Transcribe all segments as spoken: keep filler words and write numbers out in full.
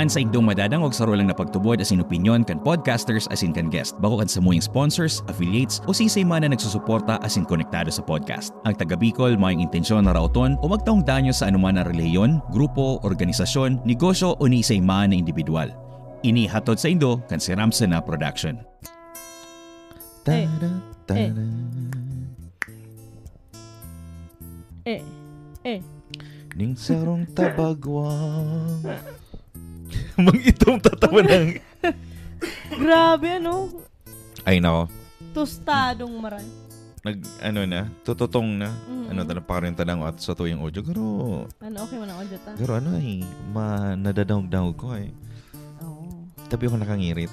An saindong madadangog saro lang na pagtubod asin opinyon kan podcasters asin kan guest, bako kan samuyang sponsors, affiliates, o siisay man na nagsusuporta asin konektado sa podcast. Ang taga Bicol mayong intensyon na raoton o magtaong danyo sa anoman na relihiyon, grupo, organisasyon, negosyo o ni isay man na indibidwal. Ini hatod saindo kan Siramsena Production. Eh, tada, eh. Tada. Eh, eh. Ning sarong tabagwang. Mag-itom tatawa ng Grabe, ano? Ay, nako. Tostadong maray. Nag, ano na, tututong na. Mm. Ano, talagang pakarinta ng at sa tuyang audio. Pero, Ano, okay mo na audio ta? Pero ano eh, ma, nadadangog-dangog ko eh. Oo. Tabi ako nakangirit.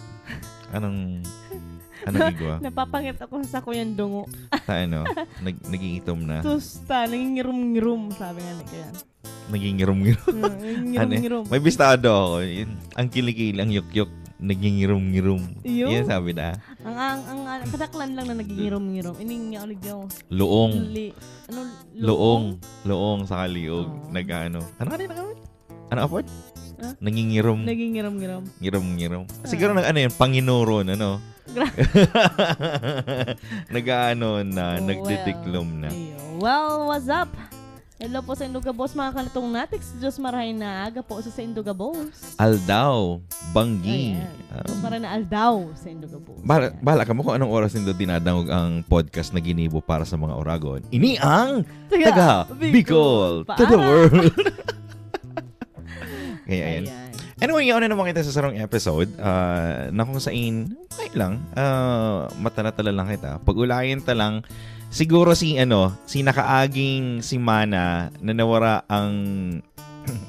Anong, anong igwa? Napapangit ako sa kuyang dungo. Ta, ano, nag, nag-iitom na. Tusta, nangingirum-ngirum, sabi nga ni Kuya. Naging ngirum-ngirum. Mm, ngirum-ngirum. Ano, may bistado ako. Yun, ang kilikili, ang yukyuk, naging ngirum-ngirum. Iyo. Yan sabi na. Ang, ang, ang, ang kadaklan lang na naging ngirum-ngirum. Ining niya, ano daw? Luong. Li-, ano, Luong. Luong. Luong sa kaliog. Oo. Nag-ano. Ano kanina kami? Ano, apod? Ha? Nangingirum. Naging ngirum-ngirum. Ngirum-ngirum. Ah. Siguro nag-ano yun, panginuron, ano? Gra- Nag-ano na, Oh, nagditiklom well. na. Iyo. Well, what's up? Hello po sa Induga Boss, mga kanatong natik sa Diyos, marahay na aga po sa, sa Induga Boss. Aldaw, Banggi. Ayan. Ah. Diyos, marahay na aldaw sa Induga Boss. Bala, Ayan. bala ka mo kung anong oras nindo dinadangog ang podcast na ginibo para sa mga Oragon. Ini ang Taga Taga Bicol Bicol to the Para. world. Kaya ayan. Ayan. Anyway, yaon na naman kita sa sarong episode, ah, na kung sain, okay lang, ah, matanatala lang kita. Pag-ulayan ta lang, siguro si, ano, si nakaaging si Mana na nawara ang,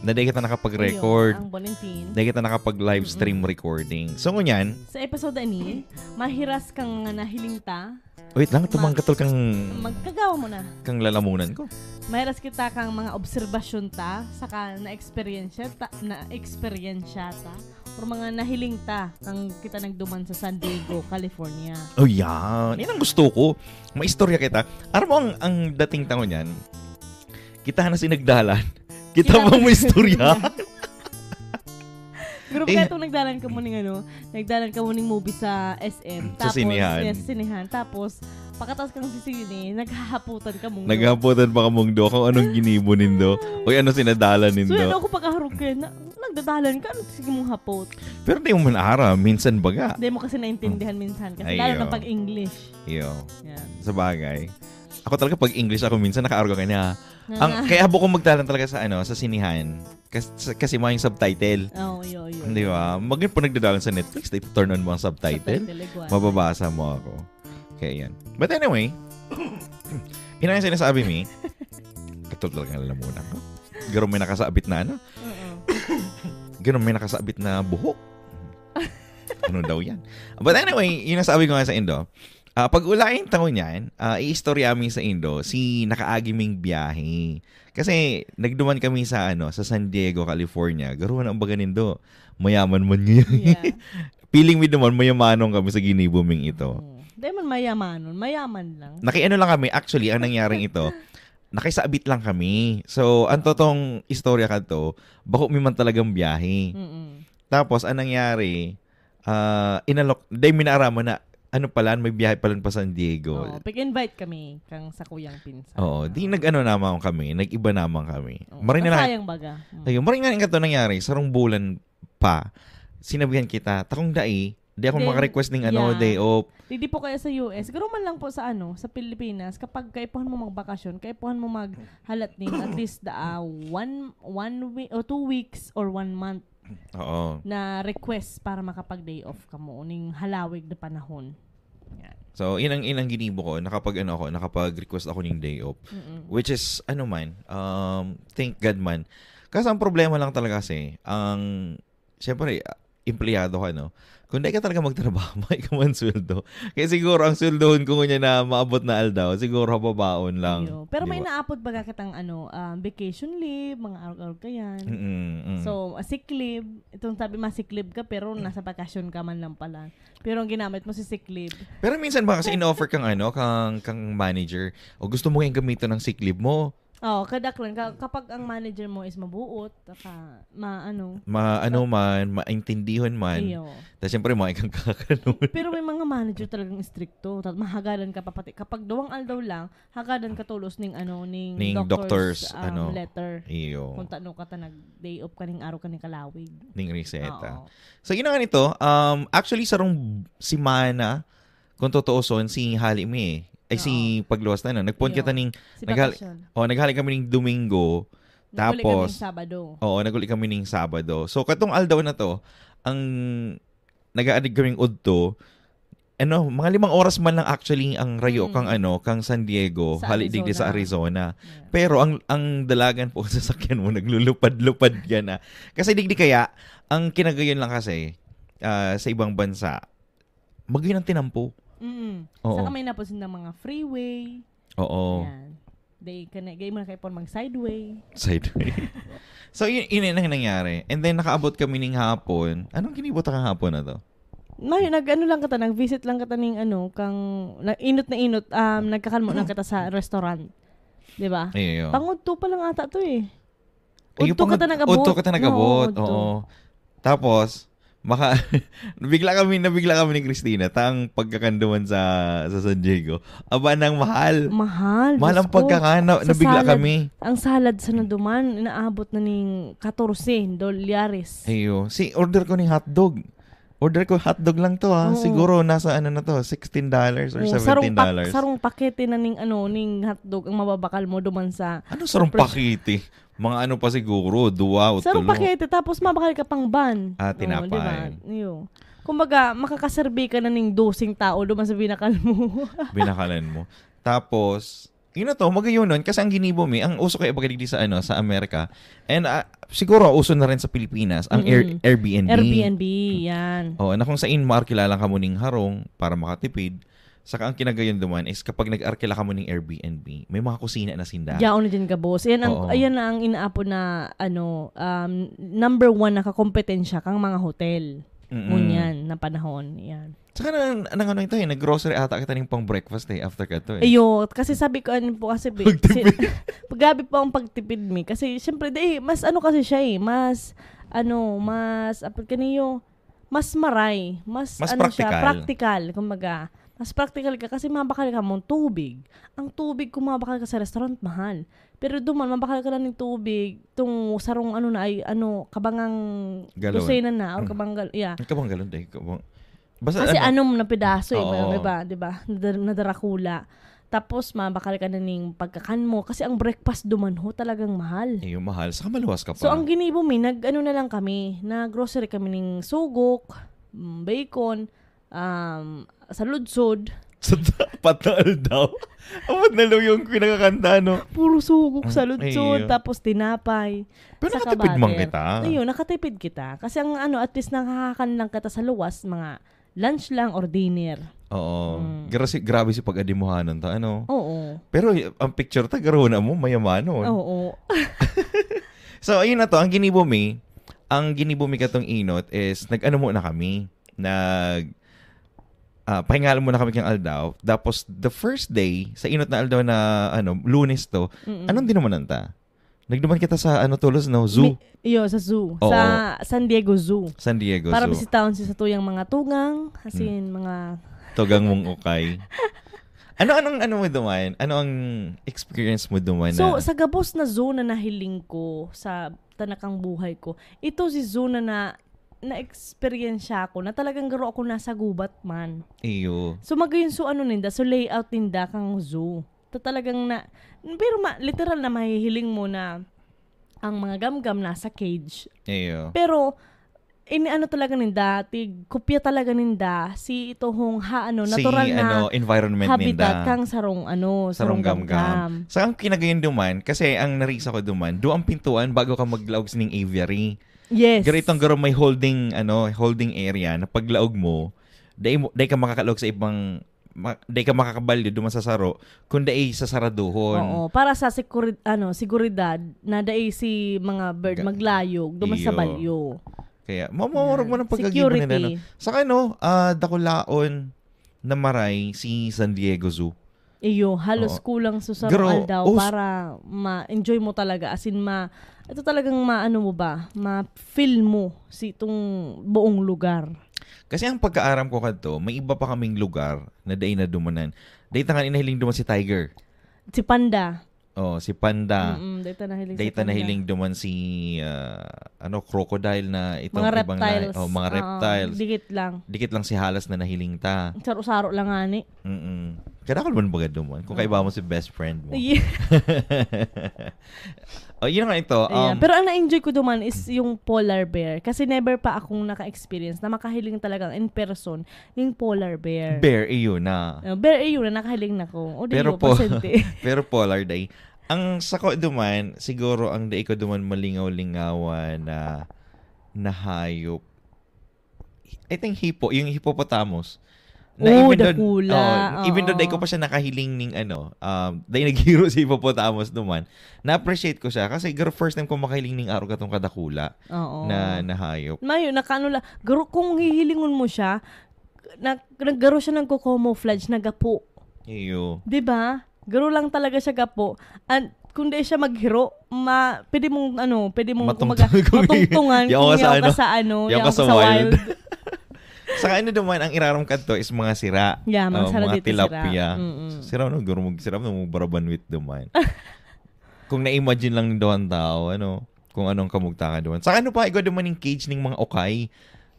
na di kita nakapag-record. Ayun, ang Bonintin. Di kita nakapag-live stream Mm-mm. recording. So, ngunyan, Sa episode ani, mahiras kang nahiling ta, Wait lang, Ma- tumangkatol kang Magkagawa mo na. kang lalamunan ko. Mahiras kita kang mga obserbasyon ta, saka na-eksperyensya ta, na-eksperyensya ta, or mga nahiling ta kang kita nagduman sa San Diego, California. Oh, yan. Yan ang gusto ko. Maistorya kita. Aram mo, ang, ang dating tango niyan, kita na si nagdalan. Kita Kita mo mo may istorya. Pero Eh. kaya itong nagdalan ka mo ning ano, nagdalan ka mo ning movie sa S M. Sa Tapos, sinehan. yes, sinehan. Tapos, pagkatapos kang sisini, naghahaputan ka mong Naghahaputan pa ka mong do kung anong ginibo nindo. O ano sinadalan So, nindo. yun ako pagkaharog kayo na, nagdadalan ka, ano sige mong hapot? Pero di mo man aram, minsan baga. Hindi mo kasi naintindihan minsan. Kasi Ay, lalo na oo. pag English. Iyo. Yan. Sa bagay. Ako talaga pag English ako minsan nakaargo ka niya. Ang, Ah. kaya habo kong magdalan talaga sa ano, sa sinihan. Kasi, kasi may subtitle. Oo, iyo, iyo. Di ba? Mag-, pag nagdadalan sa Netflix, di turn on mo ang subtitle. Subtitle, igwa. Mababasa mo ako. Kaya yan. But anyway, yun ang sinasabi mi. Katol talaga ng lamunan ko. Garo may nakasabit na ano. Oo. Garo may nakasabit na buhok. Ano daw yan? But anyway, yun ang sabi ko nga sa Indo. Ah, pag-ulayan ta ngunyan, ah, iistorya mi sa Indo, si nakaagi ming biyahe. Kasi nagduman kami sa, ano, sa San Diego, California. Garo na ang baga nindo. Mayaman man ngayon. Yeah. Feeling mi naman, mayamanon kami sa ginibo ming ito. Hmm. Di man mayamanon, mayaman lang. Nakiano lang kami, actually, ang nangyaring ito, nakisabit lang kami. So, ang totoong istorya kadto, bako mi man talagang biyahe. Mm-mm. Tapos, ang nangyari, ah, inalok, dahil minaaraman na, ano pala, may biyahe pala pa San Diego. Oo, pag-invite kami kang sa kuyang pinsan. Oo, di Oo. nag-ano naman kami, nag-iba naman kami. Oo, Maray na lang. kasayang baga. Mm. Ayun, maray nga yung kato nangyari, sarong bulan pa, sinabihan kita, takong dai, di ako Then, makarequest ng ano, yeah. day off. Di, di po kaya sa U S, siguro man lang po sa ano, sa Pilipinas, kapag kaipuhan mo magbakasyon, kaipuhan mo maghalat ning at least the, ah, one, one week, o two weeks or one month Oo. na request para makapag-day off ka mo, ning halawig na panahon. Yan. So, yun ang, yun ang ginibo ko, nakapag, ano ako, nakapag-request ako ng day off. Mm-mm. Which is, ano man, um, thank God man. Kaso ang problema lang talaga kasi, ang, syempre, ah, empleyado ka, no? Kung di ka talaga magtrabaho, may ka man sweldo. Kaya siguro, ang sweldohon ko ngunyan na maabot na aldaw, siguro hababaon lang. Iyo. Pero Di may ba? naapod baga kitang, ano, um, vacation leave, mga arog-arog ka yan. Mm-mm, mm. So, ah, sick leave. Itong sabi, ma-sick leave ka, pero nasa bakasyon ka man lang pala. Pero ang ginamit mo si sick leave. Pero minsan ba kasi in-offer kang ano, kang, kang manager, o gusto mo yung gamitin ng sick leave mo, Oo, kadaklan. Ka- kapag ang manager mo is mabuot, ka, ma, ano, Ma, ano man, maintindihon man. Iyo. Tapos siyempre, mga ikang kakanon. Pero may mga manager talagang istrikto. Tat mahagadan ka pa pati. Kapag duwang aldaw lang, hagadan ka tolos ning ano, ning, Ning doctor's, doctor's, um, ano, letter. Iyo. Kung tano ka ta nag-day off ka ning araw ka ning kalawig. Ning reseta. Oo. So, yun na nga nito. Um, actually, sarong simana, kung totooson, si Hali mi eh. Ay, si pagluwas na, no? Nagpuon Iyo. kita ning... Si naghal- bakasyon. Oh, naghali kami ning Domingo. Nag-uli Tapos, kaming Sabado. Oo, nag-uli kami ning Sabado. So, katong aldaw na to, ang nag-aadig kaming udto, ano, mga limang oras man lang actually ang rayo Mm. kang ano, kang San Diego, Sa hali digdi sa Arizona. Arizona. Pero ang ang dalagan po sa sasakyan mo, naglulupad-lupad ka na. Kasi digdi kaya, ang kinagayon lang kasi, ah, sa ibang bansa, magayon ang tinampo. Mm. Oo. Sa kamay na po silang mga freeway. Oo. Yan. Day ka na, gay mo na kayo po mag-sideway. Sideway. So, yun, yun yung nangyari. And then, nakaabot kami ning hapon. Anong ginibo ta kang hapon na to? May, nag-ano lang kita, nag-visit lang kita ning ano, kang, na, inot na inot, um, nagkakalmo lang kita sa restaurant. Di ba? Ayun, yun. Pangudto pa lang ata to eh. Ayun, Udto pang- kita nag-abot. Udto kita nag-abot. Oo, udto. Oo. Tapos, maka nabigla kami, nabigla kami ni Christina, tang pagkakanduman sa sa San Diego. Aba, nang mahal. Mahal. Mahal Diyos ang ko. pagkakana, Sa nabigla salad, kami. Ang salad sa naduman, inaabot na ning katorse dolyares. Ayo, si order ko ning hotdog. Order ko hotdog lang to ha. Oo. Siguro nasa ano na to, sixteen dollars or Oo, sarong seventeen pak- dollars. Sarong pakete na ning ano, ning hotdog ang mababakal mo duman sa Ano sarong sa pres- pakete? Mga ano pa siguro, duwa o Sarong tulo. Pakete, tapos mabakal ka pang ban. Ah, Oo, di ba? tinapay. Iyo. Kumbaga, makakaserbi ka na ning doseng tao duman sa binakal mo. Binakalan mo. Tapos, yun na to, magayunon, kasi ang ginibo mi, ang uso kaya baga digdi sa, ano, sa Amerika, and ah, siguro uso na rin sa Pilipinas, ang Air- Mm-mm. Airbnb. Airbnb, yan. Oh, na kung saan maarkila lang kamo ning harong para makatipid. Saka ang kinagayon duman is kapag nag-arkila kamo ning Airbnb, may mga kusina na sinda. Yaon na dyan ka, boss. Yan ang, Oo. Ayan na ang inaapon na, ano, um, number one na kakompetensya kang mga hotel. Mm-mm. Ngunyan na panahon. Yan. Saka na, nang ano ito eh, nag-grocery ata kita ning pang breakfast eh, after ka to eh. Ayo, kasi sabi ko, ano po kasi, bi- Magtipid. si, paggabi po ang pagtipid mi. Kasi, syempre, di, mas ano kasi siya eh, mas, ano, mas, apod kaniyo, mas maray, mas, Mas ano siya, practical. Practical, kumbaga. Mas practical ka kasi mabakal ka mong tubig. Ang tubig, kung mabakal ka sa restaurant, mahal. Pero duman, mabakal ka na ng tubig, itong sarong ano na ay, ano, kabangang Galon. Dosena na, o kabangang, yeah. Ang kabang galon, dahil kabang... Basta Kasi ano, anom na pedaso eh, Oo. di ba? Di ba? Nadar- nadarakula. Tapos, mabakal ka na ning pagkakan mo. Kasi ang breakfast duman ho talagang mahal. eh, yung mahal, saka maluwas ka pa. So, ang ginibo mi, nag, ano na lang kami, na grocery kami ning sugok, mm, bacon, um, saludsod. Sa apat na aldaw. Apat na aldaw yung pinakakanta, no? Puro sugok, Mm, saludsod, iyo. Tapos tinapay. Pero Saka nakatipid man butter. kita. Ayun, nakatipid kita. Kasi ang ano, at least nakakakan lang kita sa luwas, mga lunch lang or dinner. Oo. Mm. Grabe, grabe si pag-adimuhanan ta, ano? Oo. Pero y- ang picture ta, garo na mo, mayamanon. Oo. So, ayun na to. Ang ginibo mi, ang ginibo mi katong inot is, nag-ano muna kami. Nag, ah, pahingalan muna kami kang aldaw. Tapos, the first day, sa inot na aldaw na, ano, Lunes to, Mm-mm. anong dinumanan ta? Nagduman kita sa, ano, Tulos, no? Zoo. Mi- iyo, sa zoo. Oo. Sa San Diego Zoo. San Diego Para Zoo. bisitahon siya sa tuyang mga tugang, as Hmm. in, mga... Tugang mong ukay. Ano, anong, ano mo duman? Ano ang experience mo duman So, na? Sa gabos na zoo na nahiling ko sa tanakang buhay ko, ito si zoo na, na na-experience ko na talagang garo ako nasa gubat man. Iyo. So, magayon so ano ninda, so layout ninda kang zoo. Ta talagang na, pero ma, literal na mahihiling mo na ang mga gamgam nasa cage. Iyo. Pero, ini ano talaga ninda, tig, kopya talaga ninda, si ito hong ha, ano, Si, natural na ano, environment habitat ninda. Kang sarong, ano, Sarong sarong gamgam. gamgam. Sa ang kinagayon duman, kasi ang narisa ko duman, do ang pintuan bago ka maglaog sining aviary. Yes. Garo itong garo may holding, ano, holding area na paglaog mo, dai mo, dai ka makakalaog sa ibang, ma, dai ka makakabalyo duman sa saro, kung dai sa saraduhon. Oo, para sa sikuri, ano, seguridad na dai si mga bird Ga- maglayog duman sa Iyo. balyo. Kaya, mamorog mo Yan. ng pagkagibo nila, no? Security. Sa ano, ah, dakulaon na maray si San Diego Zoo. Iyo, halos Oo. kulang sa sarong Garo, aldaw os- para ma-enjoy mo talaga. As in, ma, ito talagang maano mo ba? Ma-feel mo si itong buong lugar. Kasi ang pagkaaram ko kadto, may iba pa kaming lugar na dai na dumanan. Dai ta nga nahiling duman si Tiger. Si Panda. Oh, si Panda. Mm, dai ta nahiling si Dai ta Panda. Nahiling duman si ah, ano, crocodile na itong Mga ibang reptiles. Na, oh, mga Oo, reptiles. Dikit lang. Dikit lang si halas na nahiling ta. Saro-saro lang ani. Mm-mm. Kadakol man baga duman. Kung kaiba mo si best friend mo. Yeah. Oh, yun nga ito. Ayan. Um, Pero ang na-enjoy ko duman is yung polar bear. Kasi never pa akong naka-experience na makahiling talagang in person ng polar bear. bear, iyo na. Uh, bear, iyo na, nakahiling na ko. O, di Pero mo, po- pasyente. Pero polar day. Ang sako duman, siguro ang dai ko duman malingaw-lingawan na nahayop. I think hipo, yung hippopotamus. Oh, even though- dakula. oh, even though Oo. dai ko pa siya nakahiling ning ano, um, dai naghiro si hippopotamus duman, na-appreciate ko siya kasi garo first time ko makahiling ning arog atong kadakula Oo. na nahayop. Mayo, nakaano lang. Garo, kung hihilingon mo siya, nag, naggaro siya, nagko-camouflage, nagapo. Iyo. Di ba? Garo lang talaga siya gapo. And kung di siya maghiro, ma, pwede mong, ano, pwede mong, Matungtong-, kumbaga, kung matungtungan yaw kung ka sa yaw ka ano, sa, ano, yaw yaw ka ka sa sa wild. wild. Saka ano naman, ang irarom kadto is mga sira. Yeah, mga Oh, sira mga dito, tilapia. sira. Mm-mm. Sira, no? Garo mag-, sira, no? Barabanwit duman. Kung na-imagine lang doon tao, ano, kung anong kamugtangan doon. Sa ano pa, igwa duman yung cage ng mga ukay.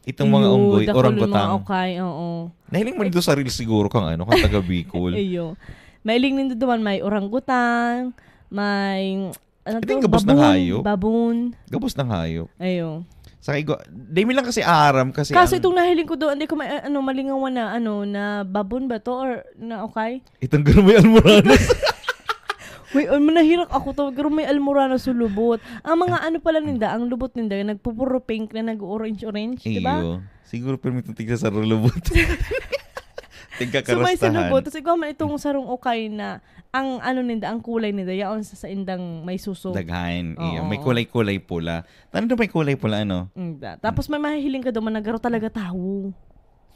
Itong mga Iyo, unggoy, dakul yung mga orangutang. ukay, oo. Nahiling mo dito sa reels siguro kang ano, kang taga Bicol. Iyo. Mailing nindo duman, may orangutang, may, ano I to, think gabos ng baboon, hayop. Baboon. Gabos ng hayop. Ayo. Sa igwa, di mi lang kasi aram kasi Kaso ang- itong nahiling ko doon, hindi ko ma-, ano, malingawan na, ano, na baboon ba to or na ukay? Itong garo may almoranas. Uy, ay, manahirak ako to, pero may almoranas sa lubot. Ang mga ano pala ninda, ang lubot ninda, nagpupuro pink na nag-orange-orange, di ba? Iyo. Siguro permitong tigsa sa lubot. Tigka So may karastahan. Sinubot, tapos ikaw man itong sarong ukay na, ang ano ninda, ang kulay ninda, yaon sa saindang may suso. Daghan. Iyo. Oo. May kulay-kulay pula. Tanong may kulay pula, ano? Mm, da- Tapos may mahihiling ka doon, na garo talaga tawo.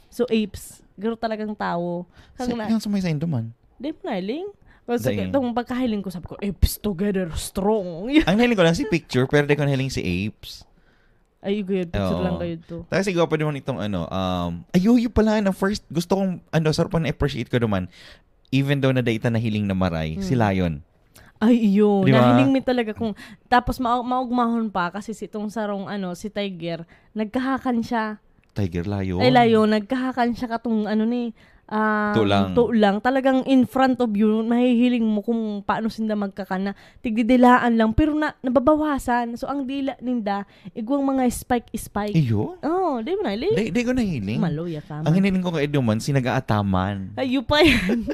So apes, garo talagang tawo. Sa, Kang na, yung sa may sa Indoman. Di mo nahiling? Kasi Dahil- itong pagkahiling ko, sabi ko, "Apes together, strong." Ang nahiling ko lang si picture, pero di ko nahiling si apes. Ay, good. Picture Oo. Lang kayo to. Tapos siguro pa naman itong ano, um, ayo, yun pala na first, gusto kong, ano, sarap na appreciate ko naman, even though na dai ta nahiling na maray, Hmm. si lion. Ay, iyo. Di ba? Nahiling mi talaga kung, tapos ma- maugmahon pa kasi si itong sarong, ano, si tiger, nagkahakan siya. Tiger lion. Ay, lion, nagkahakan siya katong, ano ni, ah, Tulang. tulang. Talagang in front of you, mahihiling mo kung paano sinda magkakana. Tigdidilaan lang, pero na, nababawasan. So, ang dila ninda, igwang mga spike-spike. Iyo? Oh, di mo nahiling? Di, di ko nahiling. Maluya ka Ang man. hiniling ko kay Duman, si nag-aataman. Ayo pa yan.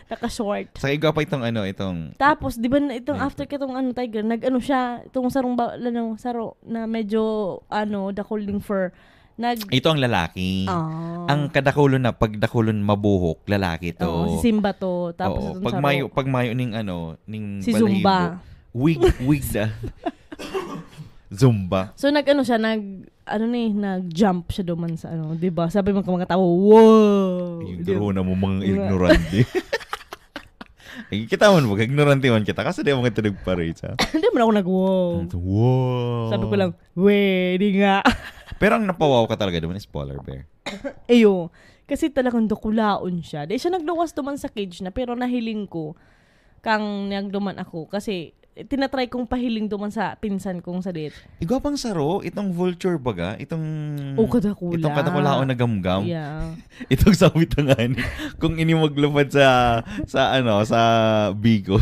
Naka-short. Sa igwa pa itong ano, itong... Tapos, di ba na itong Ayun. After kitong ano, tiger, nag-ano siya, itong sarong ba, ano, saro na medyo, ano, dakuling fur. Nag... Ito ang lalaki. Ah. Ang kadakulon na, pagdakulon mabuhok, lalaki to. Oo, si Simba to. Tapos Oo, itong pag saro. Mayo, pag mayo ning ano, ning Si balahibo. Zumba. Wig, wig na. Zumba. So, nag-ano siya, nag, ano ni, nag-jump siya duman sa ano, di ba? Sabi mo ka mga tao, "Wow!" Yung Di ba? garo na mo, mga Mga- ignorante. Ay, kita man, mag ignorante man kita. Kasi di mo kita nagpa-rate, ha? Hindi mo na ako nag-wow. Wow. Sabi ko lang, "We, di nga." Pero ang napawaw ka talaga duman is polar bear. Ayo. Kasi talagang dakulaon siya. Di siya nagluwas duman sa cage na, pero nahiling ko kang nagduman ako. Kasi tinatry kong pahiling duman sa pinsan kong sadit. Igwa pang saro, itong vulture baga, itong... O, kadakula. Itong kadakulaon na gamgam. Yeah. Itong sabi ta nga ni, kung ini maglupad sa, sa ano, sa Bicol,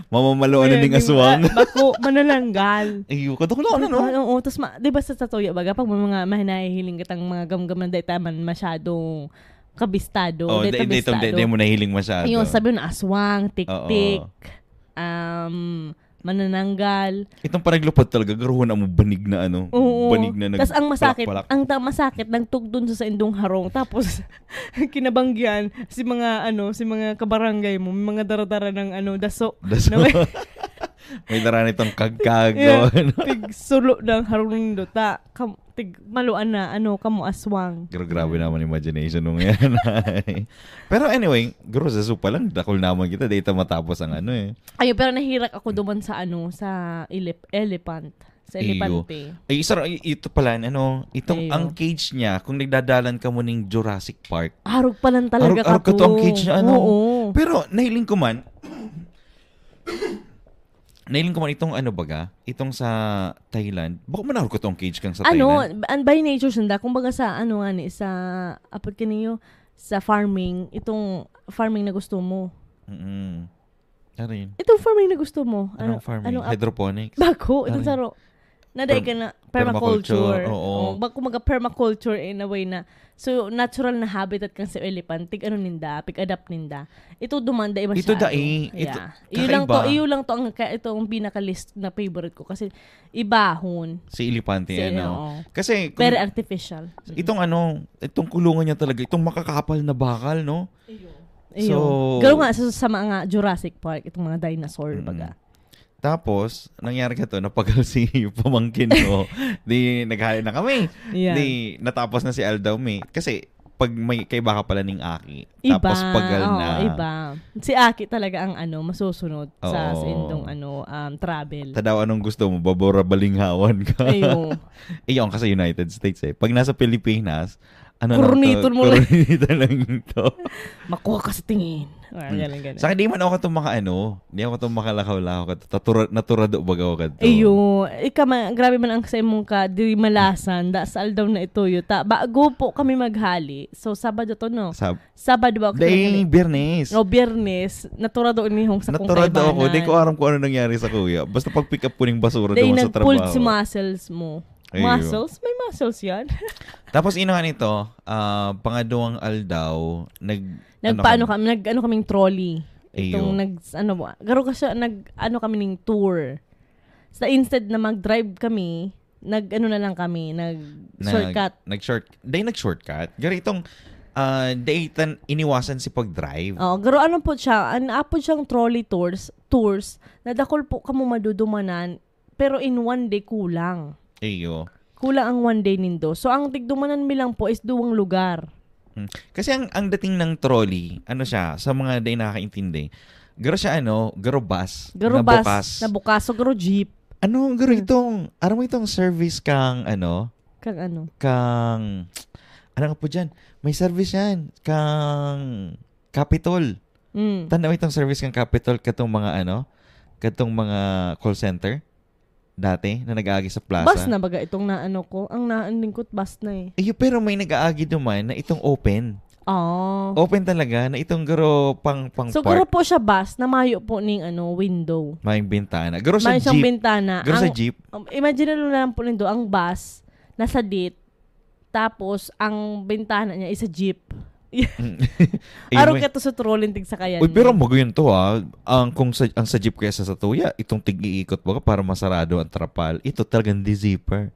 mamamalo na ning aswang. Ah, bako, manananggal. Ay, kadakulaon na, no? Ah, oo, tas ma, di ba sa tatuya baga, pag may mga mahinahiling kitang mga gamgam na dahil taman masyadong kabistado, Oh, dahil di, di, kabistado. di, di mo nahiling masyado. Ayun, sabi na aswang, tiktik, Oo. um, manananggal. Itong panaglupad talaga, garuhon mo banig na ano, Oo. banig na nag- Tas ang masakit, palak-palak. Ang ta- masakit, nagtugdon sa saindong harong. Tapos, kinabanggian, si mga, ano, si mga kabarangay mo, may mga daradara ng, ano, daso. Daso. Na may, May dara nitong kagkago. Yeah. Tig sulo ng harong nindo ta. Kam, tig maluan na, ano, kamo aswang. Pero grabe naman imagination mo ngayon. Pero anyway, garo sa zoo pa lang, dakul naman kita, dahil matapos ang ano eh. Ayun, pero nahirak ako duman sa ano, sa elep-, elephant. Sa Iyo. Elepante. Ay, isa ra-, i-, ito pala, ano, itong Iyo. Ang cage niya, kung nagdadalan ka mo ning Jurassic Park. Arog pa lang talaga Arog, arog ka to ang kato. Cage niya, ano. Oo. Pero nahiling ko man, nahiling ko man itong ano baga, itong sa Thailand. Bako man arog ka to ang cage kang sa Ano, Thailand. An by nature sanda, kumbaga sa ano nga ni, sa, apod kaniyo, sa farming, itong farming na gusto mo. Mm-mm. Ano yun? Itong farming na gusto mo. Anong Ano, farming? Ano, ap-, Hydroponics? Bako, itong Ano yun? Saro. Nadai Perm-, ka na, permaculture, permaculture. Oo. Oo, bako maga permaculture in a way na, so, natural na habitat kang sa elephant, tig ano ninda, pig-adapt ninda. Ito dumanda iba Ito siya, dai, ano. Ito, Yeah. Iyo lang to, kakaiba. Iyo lang to ang ka-, ito ang pinaka-least na favorite ko kasi ibahon. Si elepante, Si, ano. Oo. Kasi kung Very artificial. Itong ano, itong kulungan niya talaga, itong makakapal na bakal, no? Iyo. So Garo nga sa, sa mga Jurassic Park, itong mga dinosaur, Mm. baga. Tapos, nangyari ka to, napagal si pamangkin ko. Di, naghali na kami. Yeah. Di, natapos na si Aldaw, mi. Kasi, pag may kaiba ka pala ning aki, Iba. Tapos pagal Oo, na. Iba. Si aki talaga ang ano, masusunod sa, Oo. sa indong ano, um, travel. Tadaw, anong gusto mo? Babora, balinghawan ka? Ayo. Iyo, ang ka sa United States eh. Pag nasa Pilipinas, ano lang to? Kurniton mo lang. Kurniton lang to. Makuha ka sa tingin. Ah, Hmm. ganun, ganun. Sa akin, di man ako itong maka-, ano, di ako itong makalakaw-lakaw ka. Tatura-, naturado baga ako kadto. Ayo, ika ma-, grabe man ang sa imong ka, di malasan, da, sa aldaw na ituyo ta. Bago po kami maghali. So, Sabado to, no? Sab-, Sabado ba ako Dahil sa Biyernes. O, Biyernes, naturado ini hong sakong Naturado ako. Di kaibanan. Ko aram kung ano nangyari sa kuya. Basta pag-pick up ko ning basura Dahil doon sa nag-pulled trabaho. Si muscles mo. Ayun. Muscles? May muscles yan? Tapos, ino nga nito, ah, pangadwang aldaw, nag-, Nagpaano ano kami? Kami, nag-ano kaming trolley. Ayun. Itong nag-, ano ba? Garo ka siya, nag-ano kami ning tour. Sa instead na mag-drive kami, nag-ano na lang kami, nag-shortcut. Nag-, nag-short-, dahil nag-shortcut. Garo itong, ah, dahil tan-, iniwasan si pag-drive. Oo, garo ano po siya, an-, apo siyang trolley tours, tours, nadakol po kamo madudumanan, pero in one day kulang. Iyo. Kulang ang one day nindo. So, ang tigdumanan mi lang po is duwang lugar. Hmm. Kasi ang, ang dating ng trolley, ano siya, sa mga dahil nakakaintindi, garo siya, ano, garo bus, Garo na bus, bukas. Na bukas. So, garo jeep. Ano, garo Hmm. itong, aram mo itong service kang, ano? Kang ano? Kang, ano nga po dyan? May service yan. Kang Capitol. Mm. Tanda mo itong service kang Capitol, katong mga, ano, katong mga call center? Dati, na nag-aagi sa plaza? Bus na baga itong naano ko. Ang naan lingkot, bus na eh. Iyo, pero may nag-aagi duman na itong open. Ah. Open talaga, na itong garo pang, pang So, park. Garo po siya bus na mayo po ning, ano, window. May bintana. Garo sa May siyang jeep. Bintana. Garo sa Ang, jeep. um, imagine na lang po nindo, ang bus, nasa dit, tapos ang bintana niya is sa jeep. Mm. Ayun, Araw may ka to sa trolling tig sakayan Uy, pero mo. Magayon to, ah. Ang, kung sa, ang sa jeep kaya sa satuya, itong tig-iikot baga para masarado ang trapal. Ito talagang di zipper.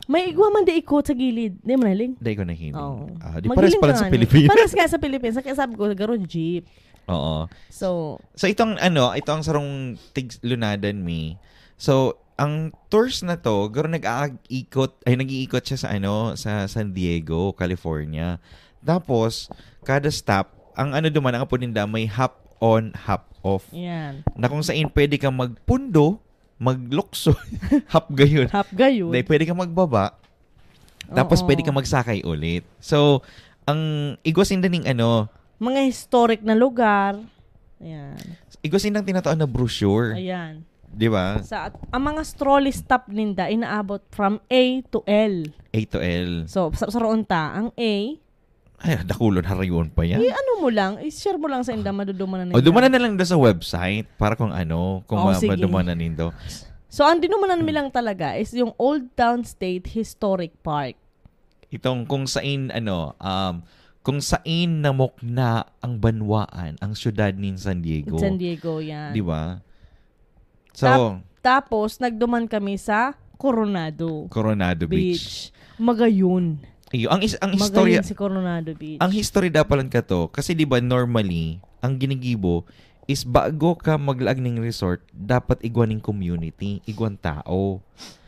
May igwa man di ikot sa gilid. Di mo nahiling? Di ko nahiling. Oo. Ah, di Magiling pares pala ka sa nga ni. Pilipinas. Pares nga sa Pilipinas. Kaya sabi ko, garo jeep. Oo. So, So, itong ano, ito ang sarong tig-, lunadan mi. So, ang tours na to, garo nag-aag-ikot, ay, nag-iikot siya sa ano, sa San Diego, California. Tapos, kada stop, ang ano duman, ang apo ninda, may hop on, hop off. Yan. Na kung saan pwede kang magpundo, maglukso, hop gayon. Hop gayon. Dahil pwede kang magbaba, tapos Oo. Pwede kang magsakay ulit. So, ang igwa sinda ning ano, Mga historic na lugar. Ayan. Igwa sindang tinatao na brochure. Ayan. Di ba? Sa, ang mga trolley stop ninda, inaabot from A to L. A to L. So, sa, sa roon ta, ang A, Ay, dakulon, harayon pa yan. I-ano mo lang, i-share mo lang sa inda, madudumanan O, ninda. Dumanan na lang doon sa website para kung ano, kung Oh, ma-, sige. Madumanan nindo. So, ang dinumanan mi lang talaga is yung Old Town State Historic Park. Itong kung sain, ano, um, kung sain namukna ang banwaan, ang siyudad nin San Diego. San Diego, yan. Di ba? So, Tap-, tapos, nagduman kami sa Coronado Coronado Beach. Beach. Magayon. Iyo, ang is-, ang Magayon istorya, si Coronado Beach. Ang history dapat lang ka to, kasi di ba normally, ang ginigibo, is bago ka maglaag ning resort, dapat igwa ning community, igwang tao.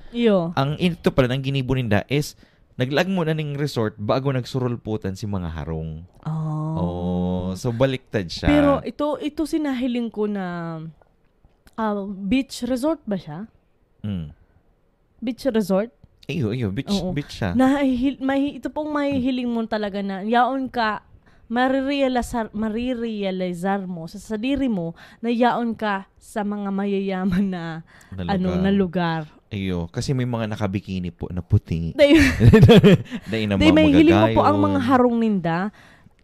Iyo. Ang ito pala, ang ginibo ninda is, naglaag mo na ning resort bago nagsurulputan si mga harong. Oh. Oh, so baliktad siya. Pero ito ito sinahiling ko na ah, beach resort ba siya? Mm. Beach resort? Iyo, iyo, beach, Oo. beach siya. Nahihil, may, ito pong mahihiling mo talaga na yaon ka, marirealizar, marirealizar mo sa sadiri mo na yaon ka sa mga mayayaman na Na ano lugar. Na lugar. Iyo, kasi may mga nakabikini po na puti. Dahil, Dahil na dahil mga may hiling mo po ang mga magagayon. Harong ninda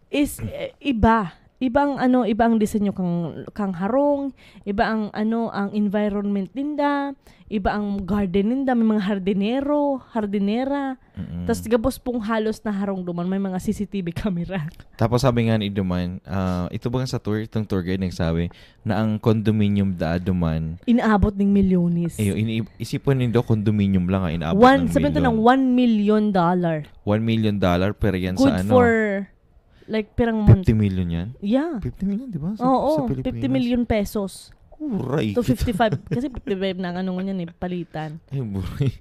is eh, iba. Iba ang ano, iba ang disenyo kang kang harong, iba ang ano, ang environment ninda, iba ang garden ninda, may mga hardinero, hardinera. Mm-mm. Tas gabos pong halos na harong duman, may mga C C T V camera. Tapos sabi nga ni Duman, ah, ito ba sa tour, itong tour guide nagsabi na ang condominium da Duman, Inaabot ng milyones. ayo, ini isipon nindo condominium lang ang inaabot One, ng sabihin natin ng milyon. One million dollar. One million dollar per yan Good sa ano. For, like, pirang month. Fifty million yan? Yeah. Fifty million, di ba? Sa, Oo, sa Pilipinas. fifty million pesos. Uray. To fifty-five. Kasi fifty-five na ang ano ngunyan eh, palitan. Ay, buray.